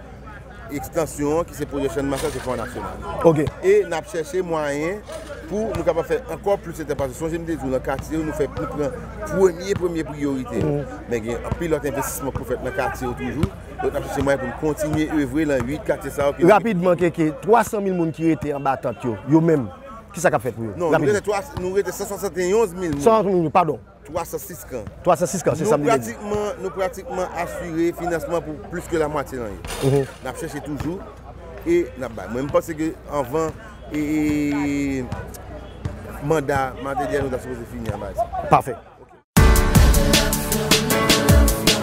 ekstansyon an, ki se pwojè Channmas la, se Fò Nasyonal. Ok. E n ap chèche mwayen pou nou kapab fè ankò plis entèvansyon. Sonje m te di w nan katye yo, nou fè, nou pran premye, premye priyorite yo. Men gen anpil lòt envestisman pou fèt nan katye yo toujou. Donk, n ap chèche mwayen pou n kontinye evre nan uit katye sa yo ki... Rapidman, Keke, twa san mil moun ki rete anba tant yo, yo menm, kisa k ap fèt pou yo? Non, nou rete twa, nou rete san swasann e onz mil moun. San swasann mil moun, padon. Twa san sis kan. Twa san sis kan, se sa m te vle di. Nou pratikman, nou pratikman asire finansman pou plis ke lamwatye nan yo. Mhm. N ap chèche toujou e n ap bay. Mwen, m panse ke anvan, e, e, manda Martelly a, nou ta sipoze fini an bagay sa. Pafè.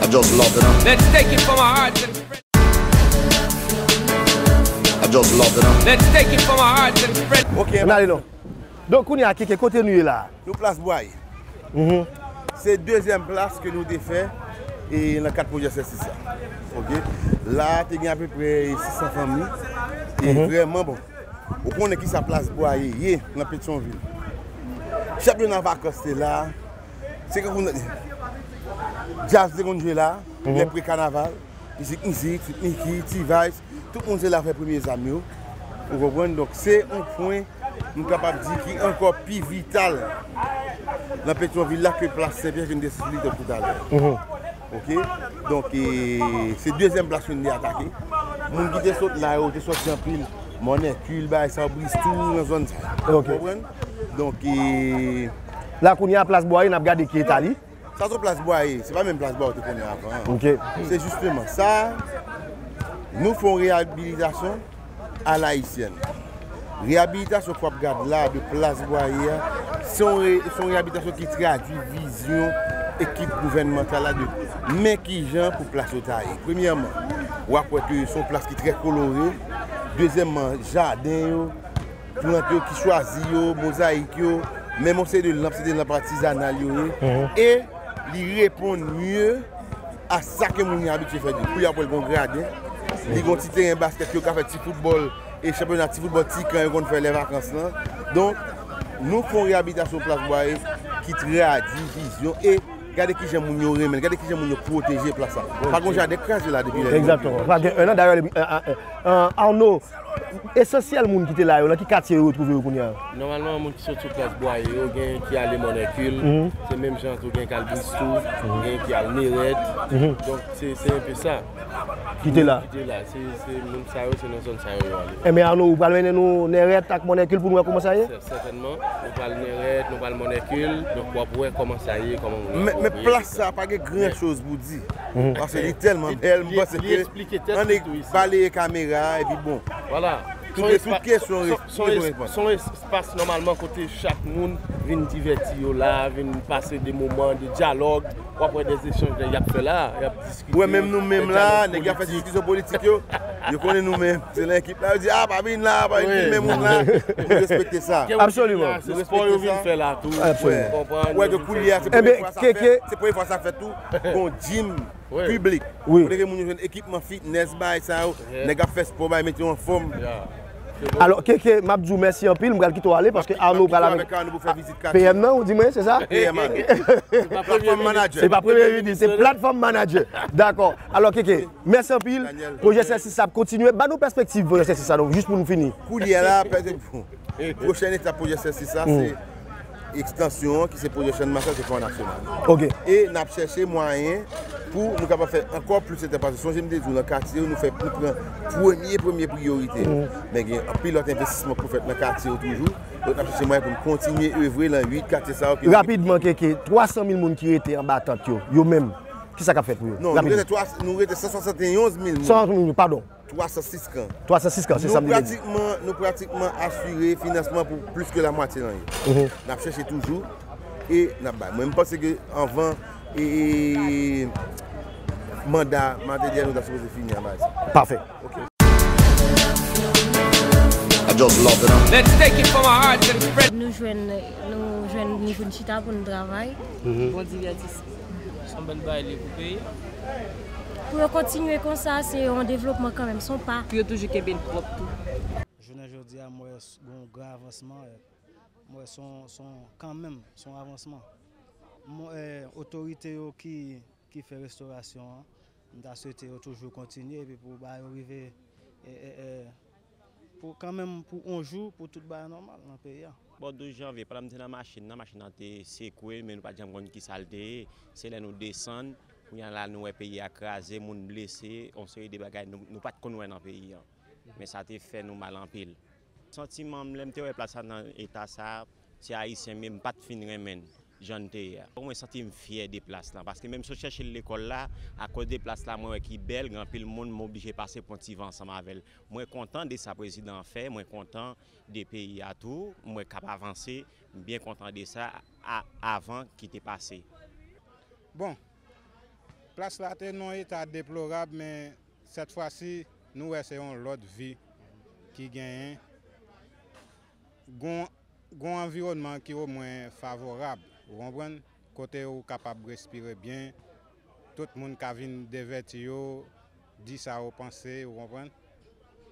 I just love it, huh? Let's take it from our hearts and friends. I just love it, huh? Let's take it from our hearts and friends. Ok. N ale non. Donk, kounye a, Keke, kote nou ye la? Nou plas Bwaye. Mhm. Se dezyèm plas ke nou te fè e nan kad pwojè sèsis la. Ok? La, te gen apeprè sis san fanmi. E vrèman bon. Ou konnen ki sa plas Bwaye ye nan Petyonvil. Chanpyona vakans te la. Se kankou djaz te konn jwe la, lè pre kanaval. Mizik, mizik, Sweet Micky, T-Vice, tout moun se la fè premye zam yo. Ou konprann? Donk, se yon pwen, m kapab di, ki ankò pi vital nan Petyonvil la ke plas Senpyè ke n te site toutalè. Mhm. Ok? Donk, e, se dezyèm plas nou te atake. Moun ki te sot la yo, te sòti anpil. Mònèkil, bagay sa yo, Bristou, nan zòn sa yo. Ok. Ou konprann? Donk, e, la, kounye a, plas Bwaye, n ap gade ki eta li. Sa se yon plas Bwaye, se pa menm plas Bwaye ou te konnen avan an. Ok. Se jisteman sa, nou fè yon reyabilitasyon alayisyèn. Reyabilitasyon k w ap gad la de plas Bwaye a, se yon re-, se yon reyabilitasyon ki tradui vizyon ekip gouvènmantal la de men kijan pou plas yo ta ye. Premyèman, w ap wè ke se yon plas ki trè kolore. Dezyèmman, jaden yo, plant yo ki chwazi yo, mozayik yo, menm yon seri de lanp, se de lanp atizanal yo ye. E li reponn mye a sa ke moun yo abitye fè di. Kou y ap wè l gon graden, li gon ti teren baskèt yo ka fè ti foutbòl, e chanpyona ti foutbòl ti kan yo konn fè lè vakans lan. Donk, nou fè yon reyabilitasyon plas Bwaye ki tradui vizyon e gade kijan moun yo renmen l, gade kijan moun yo pwoteje plas la. Pa gon jaden kraze la depi lè. Egzakteman. Sa gen en an, dayè, Arnaud, esansyèl moun ki te la yo, nan ki katye yo retwouve yo kounye a? Nòmalman, moun ki sot sou plas Bwaye yo, gen ki ale Mònèkil, se menm jan tou, gen k al Bristou, gen ki al Nerèt. Donk, se, se enpe sa. Ki te la? Ki te la. Se, se moun sa yo, se nan zòn sa yo yo ale. Enben, Arnaud, ou pral mennen nou Nerèt ak Mònèkil pou nou wè kòman sa ye? Sè-, sètènman, nou pral Nerèt, nou pral Mònèkil, donk w ap wè kòman sa ye, kòman moun yo. Men, men plas sa pa gen gran choz pou di. Paske li tèlman bèl, m panse ke ann baleye kamera a, epi bon. Vwala. Tout, tout kesyon, se yon espas nòmalman kote chak moun vin divèti yo la, vin pase de moman de dyalòg. W ap wè de echanj nèg y ap fè la, y ap diskite. Ou wè, menm nou menm la, nèg y ap fè ti diskisyon politik yo, yo konnen nou menm. Se nan ekip la, yo di, "A, pa vin la, pa vin filme moun la." Nou respekte sa. Absoliman. Se spò yo vin fè la tou. Absoliman. Ou wè ke koulye a, se premye fwa sa fèt, se premye fwa sa fèt tou. Bon, gym piblik. Kote ke moun yo jwenn ekipman fitness, bagay sa yo, nèg ap fè spò, bay mete yo anfòm. Alò, Keke, m ap di w mèsi anpil, m pral kite w ale, paske Arnaud pral avèk P M nan, ou di mwen, se sa? P M, Arnaud. Se pa premye minis, se platfòm manager. Dakò. Alò, Keke, mèsi anpil. Pwojè sèl sis la ap kontinye. Ban nou pèspektiv pwojè sèl sis la, donk, jis pou nou fini. Koulye a la, pèspektiv. Pwochèn etap pwojè sèl sis la, se ekstansyon an, ki se pwojè Channmas la, se Fò Nasyonal. Ok. E n ap chèche mwayen pou nou kapab fè ankò plis entèvansyon. Sonje m te di w, nan katye yo, nou fè, nou pran premye, premye priyorite yo. Men gen anpil lòt envestisman pou fèt nan katye yo toujou. Donk, n ap chèche mwayen pou n kontinye evre nan uit katye sa yo. Rapidman, Keke, twa san mil moun ki rete anba tant yo, yo menm, kisa k ap fèt pou yo? Non, nou rete twa, nou rete san swasanteonz mil moun. San swasanteonz mil, padon. Twa san sis kan. Twa san sis kan, se sa m te di. Nou pratikman, nou pratikman asire finansman pou plis ke lamwatye nan yo. N ap chèche toujou e n ap bay. Mwen, m panse ke anvan, e, e, manda Martelly a, nou ta sipoze fini an bagay sa. Pafè. Ok. I just love it, huh? Let's take it from our hearts and spread. Nou jwenn, nou jwenn li pou n chita, pou n travay. Bon divètisman. Se yon bèl bagay li pou peyi a. Pou yo kontinye konsa, se yon devlopman kanmenm, se yon pa. Pou yo toujou kenbe l pwòp tou. Jounen jodi a, m wè s-, gen yon gran avansman, e, m wè se yon, se yon, kanmenm, se yon avansman. M wè, e, otorite yo ki, ki fè restorasyon an, m ta swete yo toujou kontinye, epi pou bagay yo rive, e, e, e, pou kanmenm, pou yon jou, pou tout bagay nòmal nan peyi a. Bò douz janvye, pandan m te nan machin nan, machin nan te sekwe, men nou pa t janm konn ki sa l te ye. Se lè nou desann, kounye a la nou wè peyi a kraze, moun blese, yon seri de bagay nou, nou pa t konn wè nan peyi a. Men sa te fè nou mal anpil. Santiman m, lè m te wè plas la nan eta sa, se Ayisyen m ye, m pa t fin renmen l jan l te ye a. Mwen santi m fyè de plas la, paske menm si w chèche l lekòl la, akoz de plas la, mwen wè ki bèl, gen anpil moun, m oblije pase pran ti van ansanm avè l. Mwen kontan de sa prezidan an fè, mwen kontan de peyi a tou, m wè k ap avanse, m byen kontan de sa, a, avan ki te pase. Bon, plas la te nan yon eta deplorab, men sèt fwa si, nou wè se yon lòt vi ki genyen. Gon, gon anviwònman ki omwen favorab, ou konprann? Kote ou kapab respire byen, tout moun ka vin devèti yo, di sa yo panse, ou konprann?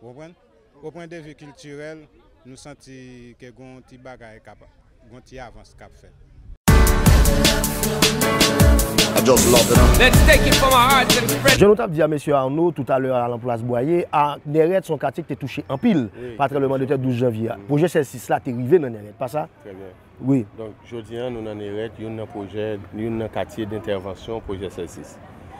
Ou konprann? O pwen de vi kiltirèl, nou santi ke gon ti bagay k ap, gon ti avans k ap fèt. I just love it, huh? Let's take it from our hearts and spread. Jan nou t ap di a mesye Arnaud toutalè a, nan plas Bwaye a, Nèrèt se yon katye ki te touche anpil pa tranblemanntè douz janvye a. Pwojè sèl sis la te rive nan Nèrèt, pa sa? Trè byen. Wi. Donk, jodi a, nou nan Nèrèt, youn nan pwojè, youn nan katye dentèvansyon pwojè sèl sis.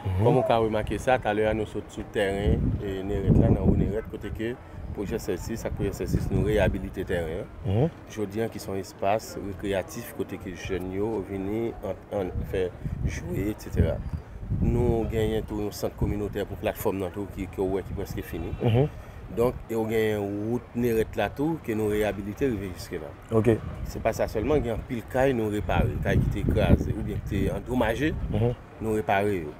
Kòm ou ka remake sa, talè a nou sot sou tèren e Nèrèt la, nan Wo Nèrèt, kote ke pwojè Sèl Sis ak pwojè Sèl Sis nou reyabilite tèren an. Jodi an ki se yon espas rekreyatif kote ke jèn yo vini an, an, fè jwe, etsetera. Nou genyen tou yon sant kominotè pou platfòm nan tou ki, ke w wè ki prèske fini. Donk, e w genyen wout Nèrèt la tou ke nou reyabilite rive jiske la. Se pa sa sèlman, gen anpil kay nou repare, kay ki te kraze oubyen ki te andomaje, nou repare yo.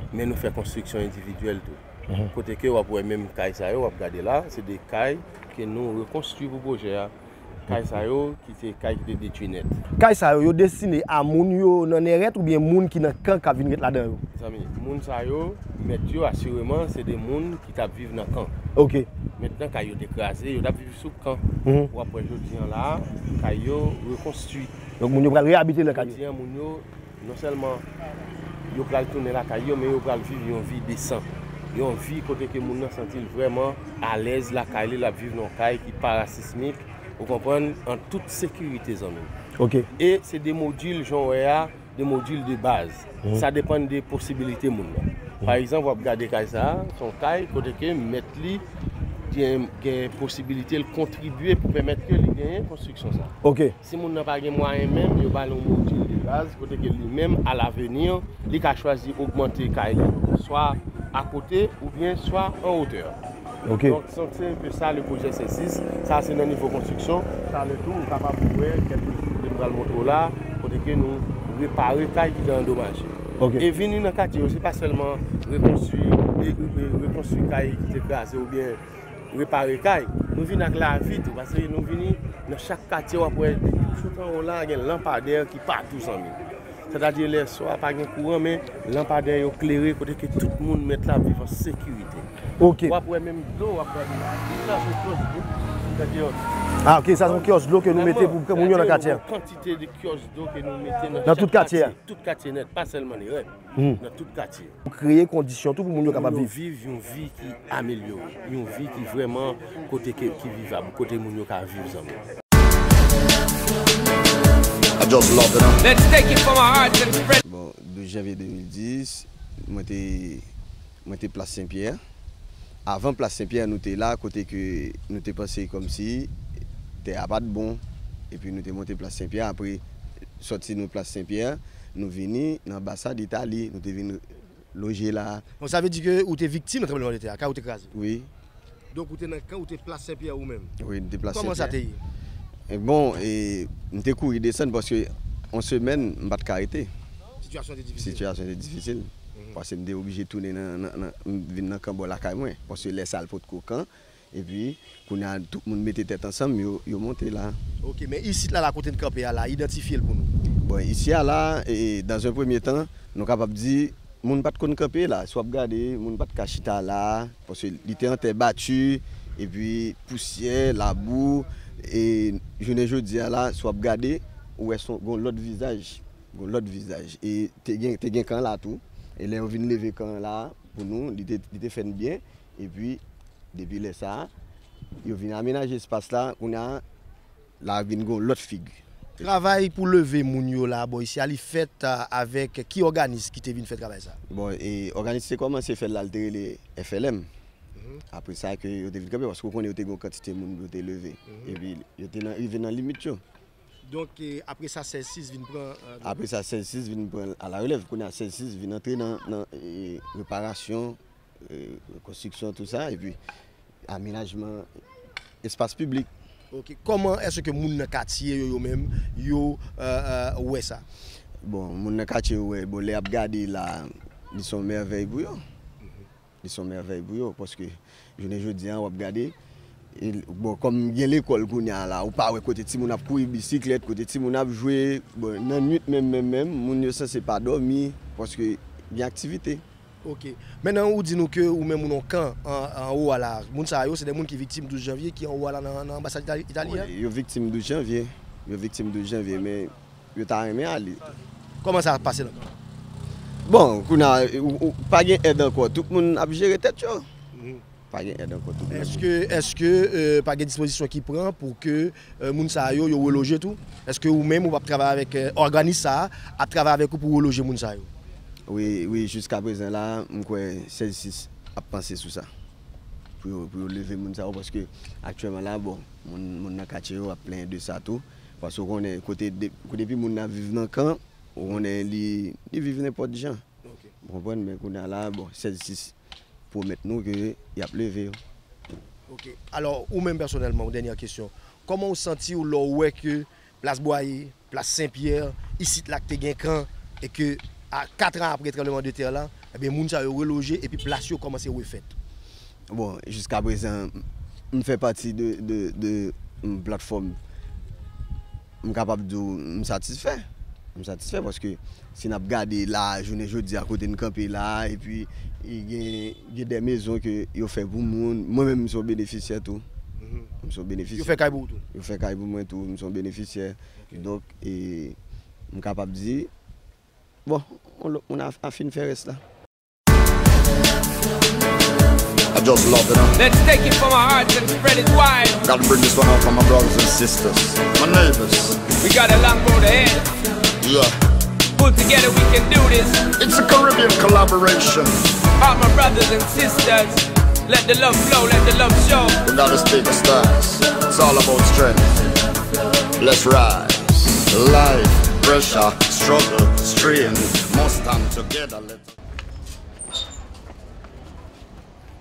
Men nou fè konstriksyon endividyèl tou. Kote ke w ap wè menm kay sa yo, w ap gade la, se de kay ke nou rekonstwi pou pwojè a. Kay sa yo, ki se kay ki te detwi nèt. Kay sa yo, yo destine a moun yo nan Nèrèt oubyen moun ki nan kan k ap vin ret ladan yo? Zanmi, moun sa yo, mèt yo, asireman, se de moun ki t ap viv nan kan. Ok. Mentnan, kay yo te kraze, yo t ap viv sou kan. W ap wè jodi an la, kay yo rekonstwi. Donk, moun yo pral reyabite nan kay yo? Jodi an, moun yo, non sèlman yo pral tounen lakay yo, men yo pral viv yon vi desan. Yon vi kote ke moun nan santi l vrèman alèz lakay li, l ap viv nan yon kay ki parasismik, ou konprann, an tout sekirite, zanmi m. Ok. E se de modil, jan w wè a, de modil de baz. Sa depann de posibilite moun nan. Pa egzanp, w ap gade kay sa a, se yon kay kote ke mèt li gen, gen posibilite l kontribye pou pèmèt ke li genyen konstriksyon sa a. Ok. Si moun nan pa gen mwayen menm, yo ba l yon modil de baz, kote ke li menm, alaveni, li ka chwazi ogmante kay li, swa akote oubyen swa an wotè. Ok. Donk, se, se enpe sa le pwojè Sèl Sis. Sa se nan nivo konstriksyon. Talè tou, ou kapab wè kèk de m pral montre w la, kote ke nou repare kay ki te andomaje. Ok. E vini nan katye yo, se pa sèlman rekonstwi, e, e, rekonstwi kay ki te kraze oubyen repare kay. Nou vin ak lavi tou, paske nou vini nan chak katye, w ap wè, tout anwo la, gen lanpadè ki patou, zanmi. Sètadi, lèswa, pa gen kouran, men lanpadè yo klere, kote ke tout moun mèt la ap viv an sekirite. Ok. W ap wè menm dlo, w ap gade la. Tout sa se yon kyòs dlo. Gade yo. Ah, ok, sa se yon kyòs dlo ke nou mete pou moun yo nan katye a. Yon kantite de kyòs dlo ke nou mete nan chak katye. Nan tout katye a. Tout katye nèt, pa sèlman Nèrèt. Nan tout katye. Pou kreye kondisyon tou pou moun yo kapab viv. Pou yo viv yon vi ki amelyore, yon vi ki vrèman kote ke, ki vivab, kote moun yo ka viv, zanmi. I just love it, huh? Let's take it from our hearts and spread. Bon, douz janvye de mil dis, mwen te, mwen te Plas Senpyè. Avan Plas Senpyè, nou te la, kote ke nou te panse kòmsi tè a pa t bon. Epi nou te monte Plas Senpyè. Apre, sòti nou Plas Senpyè, nou vini nan anbasad Itali. Nou te vin loje la. Bon, sa vle di ke ou te viktim nan tranblemanntè a, kay ou te kraze? Wi. Donk, ou te nan kan, ou te Plas Senpyè ou menm? Wi, m te Plas Senpyè. Kòman sa te ye? E bon, e, m te kouri desann paske yon semèn, m pa t ka rete. Sitiyasyon te difisil? Sitiyasyon te difisil. Paske m te oblije tounen nan, nan, nan, m vin nan kan bò lakay mwen. Paske lè sa a l potko kan. Epi, kounye a, tout moun mete tèt ansanm, yo, yo monte la. Ok, men isit la, la kote n kanpe a la, idantifye l pou nou. Bon, isi a la, e, dans un premier temps, nou kapab di, moun pa t konn kanpe la. Si w ap gade, moun pa t ka chita la, paske li te an tè bati, epi pousyè, labou, e jounen jodi a la, si w ap gade, ou wè se yon, gon lòt vizaj, gon lòt vizaj. E te gen, te gen kan la tou. E lè yo vin leve kan la pou nou, li te, li te fè n byen. Epi, depi lè sa a, yo vin amenaje espas la, kounye a, la vin gon lòt figi. Travay pou leve moun yo la bò isi a, li fèt, a, avèk ki òganis ki te vin fè travay sa? Bon, e òganis te kòmanse fè l la, li te rele F L M. Apre sa ke yo te vin kanpe, paske ou konnen yo te gon kantite moun yo te leve. Epi, yo te nan, rive nan limit yo. Donk, e, apre sa, sèz sis vin pran, e, apre sa, sèz sis vin pran a la relèv. Kounye a, sèz sis vin antre nan, nan, e, reparasyon, e, konstriksyon, tou sa, epi amenajman espas piblik. Ok. Kòman èske moun nan katye yo, yo menm, yo, e, e, wè sa? Bon, moun nan katye yo wè, bon, lè y ap gade la, li se yon mèvèy pou yo. Li se yon mèvèy pou yo, paske jounen jodi a, w ap gade, e, bon, kòm gen lekòl kounye a la, ou pa wè kote timoun ap kouri bisiklèt, kote timoun ap jwe, bon, nan nwit menm, menm, menm, moun yo sanse pa dòmi, paske gen aktivite. Ok. Mentnan, ou di nou ke ou menm ou nan kan an, anwo a la. Moun sa yo, se de moun ki viktim douz janvye, ki anwo a la nan, nan anbasad Itali, Itali a? Wi, yo viktim douz janvye. Yo viktim douz janvye, men yo ta renmen ale. Kòman sa ap pase nan kan? Bon, kounye a, ou, ou, pa gen èd ankò. Tout moun ap jere tèt yo. Pa gen èd ankò, tout moun ap jere. Èske, èske, e, pa gen dispozisyon ki pran pou ke, e, moun sa yo, yo reloje tou? Èske ou menm, ou p ap travay avèk, e, òganis sa a, ap travay avèk ou pou reloje moun sa yo? Wi, wi, jiska prezan la, m kwè sèz sis ap panse sou sa. Pou yo, pou yo leve moun sa yo, paske aktyèlman la, bon, moun, moun nan katye yo ap plenyen de sa tou. Paske w konnen, kote de, depi moun nan viv nan kan, ou konnen li, li viv nenpòt jan. Ou konprann, men kounye a la, bon, sèz sis pwomèt nou ke y ap leve yo. Ok. Alò, ou menm pèsonèlman, yon dènyè kesyon. Kòman w santi w lè w wè ke Plas Bwaye, Plas Sen Pyè, isit la k te gen kan, e ke a kat an apre tranblemanntè la, ebyen, moun sa yo reloje epi plas yo kòmanse refèt? Bon, jiska prezan, m fè pati de, de, de yon platfòm, m kapab di w, m satisfè. M satisfè paske si n ap gade la, jounen jodi a, kote n kanpe la, epi gen, gen de mezon ke yo fè pou moun, mwen menm m se yon benefisyè tou. M se yon benefisyè. Yo fè kay pou ou tou? Yo fè kay pou mwen tou, m se yon benefisyè. Donk, e, m kapab di, bon, yon lòt moun a, a fin fè rès la. I just love, you know. Let's take it from our hearts and spread it wide. Gotta bring this one out for my brothers and sisters, my neighbors. We got a long road ahead. Yeah. Pull together, we can do this. It's a Caribbean collaboration. All my brothers and sisters, let the love flow, let the love show. We gotta speak the stars. It's all about strength. Let's rise. Life, pressure, struggle, strain. Must stand together. Let's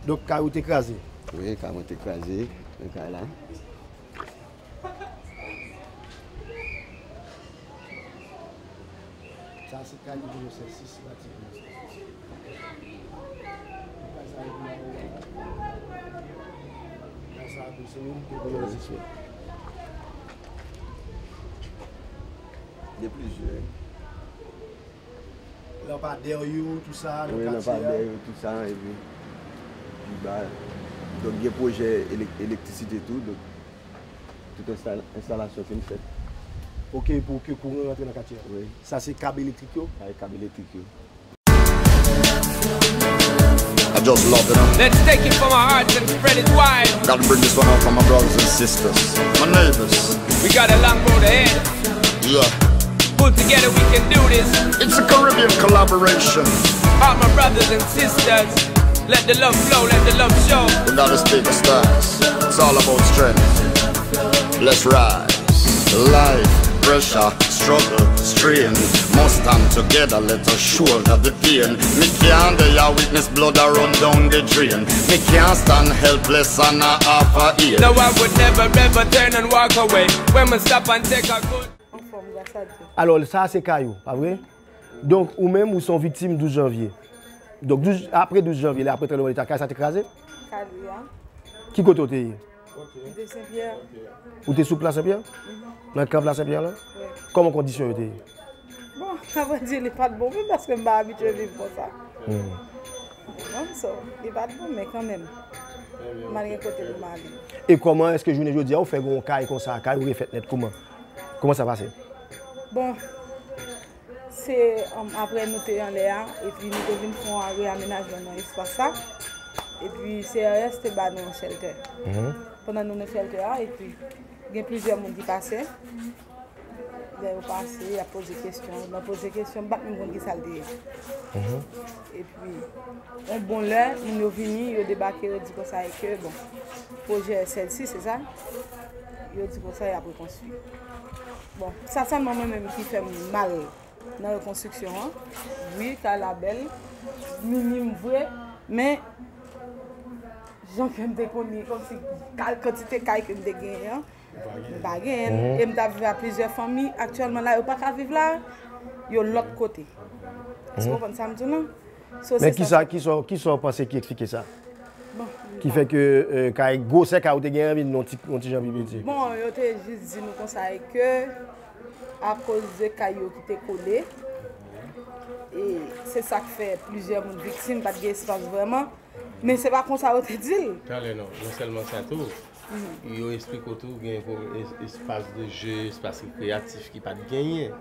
Donk, kay ou te kraze? Wi, kay mwen te kraze. Men kay la. Sa se kay nimewo sèz sis, bati nimewo sèz sis. Kay sa yo pou la. Kay sa yo pou se youn ki pou yo sèz sis. Gen plizyè. Lanpadè yo, tou sa, nan katye a. Wi, lanpadè yo, tou sa, epi pi ba. Donk, gen pwojè elek-, elektrisite tou, donk, tout ensta-, enstalasyon fin fèt. Ok, pou ke kouran rantre nan katye a. Wi. Sa se kab elektrik yo? Sa se kab elektrik yo. I just love, you know. Let's take it from our hearts and spread it wide. Gotta bring this one out for my brothers and sisters, my neighbors. We got a long road ahead. Yeah. Pull together, we can do this. It's a Caribbean collaboration. All my brothers and sisters, let the love flow, let the love show. We gotta speak the stars. It's all about strength. Let's rise. Life, pressure, struggle, strain. Must stand together, let us shoulder the pain. Mi can't deh yah witness blood a run down the drain. Mi can't stand helpless and a half a aid. No, I would never ever turn and walk away. When mi stop and take a good. Alò, sa se kay ou, pa vre? Donk, ou menm, ou se yon viktim douz janvye. Donk, douz, apre douz janvye, la, apre tranblemanntè, kay sa te kraze? Kay li a. Ki kote w te ye? M te Senpyè. Ou te sou Plas Senpyè? Nan kan Plas Senpyè la? Wi. Kòman kondisyon yo te ye? Bon, avrèdi, li pa t bon, wi, paske m pa abitye viv konsa. Bon, so, li pa t bon, men kanmenm, m al gen kote pou m ale. E kòman èske jounen jodi a ou fè gen yon kay konsa, kay ou refèt nèt, kòman? Kòman sa pase? Bon, Se, um, apre nou te anlè a, epi nou te vin fè yon reyamenajman nan espas sa. Epi C R S te ba nou yon shelter. Pandan nou nan shelter a, epi gen plizyè moun ki pase. Lè yo pase, y ap poze kesyon. Nan poze kesyon, m pa t menm konn ki sa l te ye. Epi, yon bon lè, moun yo vini, yo debake, yo di konsa e ke, bon, pwojè S L C, se sa? Yo di konsa, y ap rekonstwi. Bon, sa sèlman mwen menm ki fè m mal nan rekonstriksyon an. Wi, kay la bèl, minim vre, men jan ke m te konn li, kòmsi kantite kay ke m te genyen an, m pa genyen l. E m t ap viv ak plizyè fanmi. Aktyèlman la, yo pa ka viv la, yo lòt kote. Èske w konprann sa m di w lan? So, men kisa, kisa, kisa w panse ki eksplike sa? Bon, ki fè ke, euh, kay, gwosè kay ou te genyen an vin yon ti, yon ti jan pi piti? Bon, yo te jis di nou konsa e ke akoz de kay yo ki te kole, e se sa k fè plizyè moun viktim, pa t gen espas vrèman. Men se pa konsa yo te di l. Talè non, non sèlman sa tou, yo eksplike w tou gen es-, espas de je, espas rekreyatif ki pa t genyen.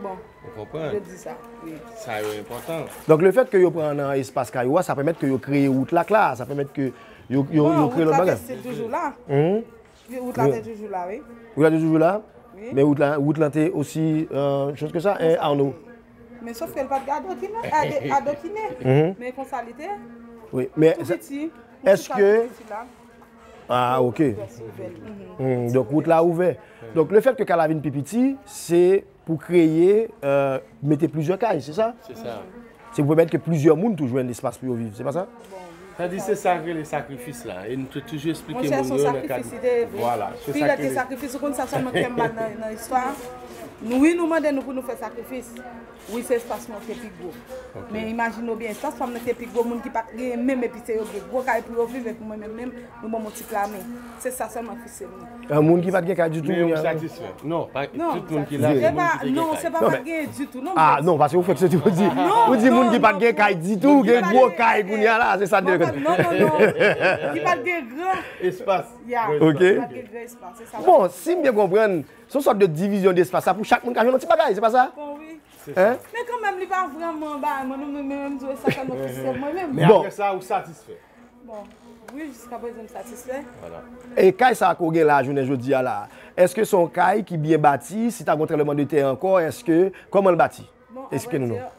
Bon. Ou konprann? Yo di sa, wi. Sa yo enpòtan. Donk, lefèt ke yo pran nan espas kay ou a, sa pèmèt ke yo kreye wout la k la, sa pèmèt ke yo, yo, yo kreye lòt bagay. Bon, wout la te still toujou la. Wi, wout la te toujou la, wi. Wout la te toujou la? Wi. Men wout la, wout la te osi, euh, choz ke sa, en, Arnaud? Men sof ke l pa t gen adokine, ade- adokine. Mhm. Men konsa li te. Wi, men tou piti, yon ti èske kay tou piti la. Ah, ok. Ouvè, ouvè. Mhm. Hmm, donk, wout la ouvè. Donk, le fèt ke kay la vin pi piti, se pou kreye, euh, mete plizyè kay, se sa? Se sa. Se pou pèmèt ke plizyè moun tou jwenn espas pou yo viv, se pa sa? Sa di se sa k rele sakrifis la. E nou te toujou eksplike moun yo nan kad. Monchè, se yon sakrifis li te ye vre. Vwala, se sa k rele. Pi lè te sakrifis, ou konn sa sèlman k fè m mal nan, nan istwa a? Nou, wi, nou mande nou pou nou fè sakrifis. Wi, se espas mwen te pi gwo. Ok. Men imajine w byen, espas pa m nan te pi gwo, moun ki pa t genyen menm, epi se yo gen gwo kay pou yo viv, epi mwen menm, menm, nou ban m yon ti plame. Se sa sèlman ki se mwen. An moun ki pa t gen kay ditou, men ou kounye a, satisfè. Non, pa tout moun ki la, se moun ki te gen kay. Non, se pa pa t genyen ditou, non. Ah, non, paske ou fèk soti pou di, ou di moun ki pa t gen kay ditou, gen gwo kay kounye a la, se sa m te konn. Non, non, non. Ki pa t gen gran espas. Ya. Ok. Ki pa t gen gran espas, se sa. Bon, si m byen konprann, se yon sòt de divizyon despas la pou chak moun ka jwenn yon ti bagay, se pa sa? Bon, wi. Se sa. Men kanmenm, li pa vrèman bay mwen, non, men, men, men, m di w, sa sèlman ki se mwen menm. Men bon. Apre sa, ou satisfè? Bon, wi, jiskaprezan, m satisfè. Vwala. E kay sa ke w gen la, jounen jodi a la, èske se yon kay ki byen bati? Si ta gen yon tranblemanntè ankò, èske, kòman l bati? Bon, eksplike nou non.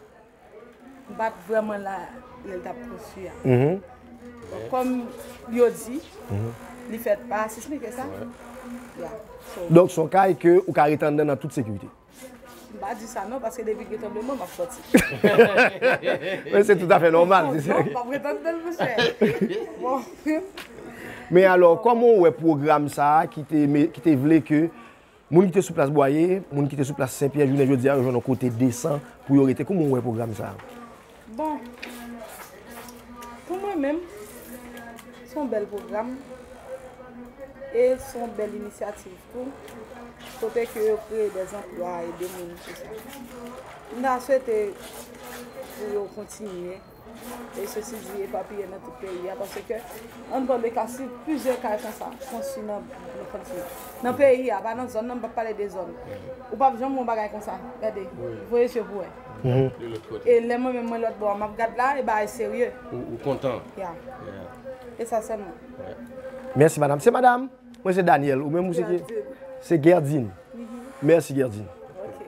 M pa t vrèman la lè l t ap konstwi a. Mhm. Bon, kòm yo di, li fèt pa sismik, e sa? Wi. Ya. So, donk, se yon kay ke ou ka rete anndan nan tout sekirite? M pa di sa non, paske depi gen tranbleman, m ap sòti. Men se toutafè nòmal, se sa. Non, m p ap rete anndan l, monchè. Bon. Men alò, kòman w wè pwogram sa a ki te me-, ki te vle ke moun ki te sou plas Bwaye, moun ki te sou plas Senpyè, jounen jodi a, yo jwenn yon kote desan pou yo rete? Kòman w wè pwogram sa a? Bon, pou mwen menm, se yon bèl pwogram e se yon bèl inisyativ tou, kote ke yo kreye dè zanplwa, ede moun, tout sa. M ta swete pou yo kontinye e sesi di epapiye nan tout peyi a, paske ann pa de ka, si plizyè kay konsa konstwi nan, nan, konstwi nan peyi a, pa nan zòn nan, m p ap pale de zòn. Ou p ap janm wè yon bagay konsa. Gade, voye je w pou wè. Mhm. E lè mwen menm mwen lòt bò a, m ap gad la, e bagay serye. Ou, ou kontan? Ya. E sa sèlman. Mèsi, madam. Se madam? Mwen se Daniel. Ou menm, ou se ki? Gerdine. Se Gerdine. Mhm. Mèsi, Gerdine. Ok.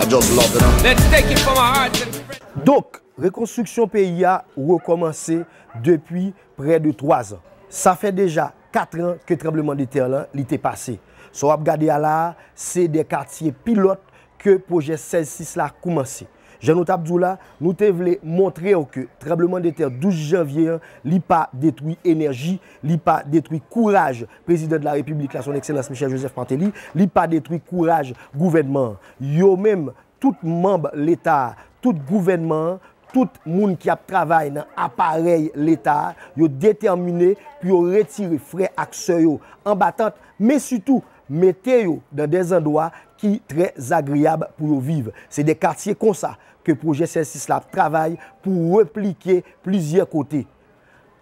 I just love it, huh? Let's take it from our hearts and spread. Donk, rekonstriksyon peyi a rekòmanse depi prè de twa zan. Sa fè deja kat an ke tranblemanntè lan, li te pase. Sa w ap gade a la a, se de katye pilòt ke pwojè sèz sis la koumanse. Jan nou t ap di w la, nou te vle montre w ke tranblemanntè douz janvye an, li pa detwi enèji, li pa detwi kouraj Prezidan de la Repiblik la, Son Ekselans Michel Joseph Martelly, li pa detwi kouraj gouvènman an. Yo menm, tout manm Leta a, tout gouvènman an, tout moun ki ap travay nan aparèy Leta a, yo detèmine pou yo retire frè ak sè yo anba tant, men sitou mete yo nan de zandwa ki trè agreyab pou yo viv. Se de katye konsa ke pwojè sèz sis la ap travay pou replike plizyè kote.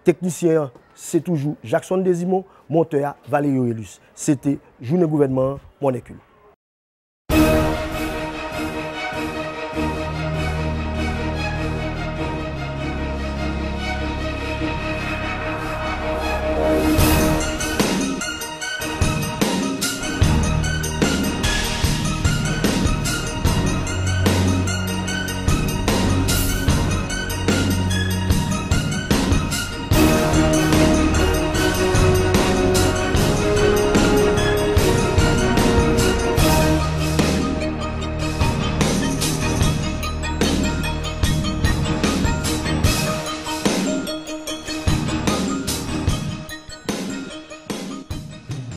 Teknisyen an, se toujou Jackson Desimon, montè a, Valerio Elus. Se te Jounen Gouvènman an, Mòn Èkil.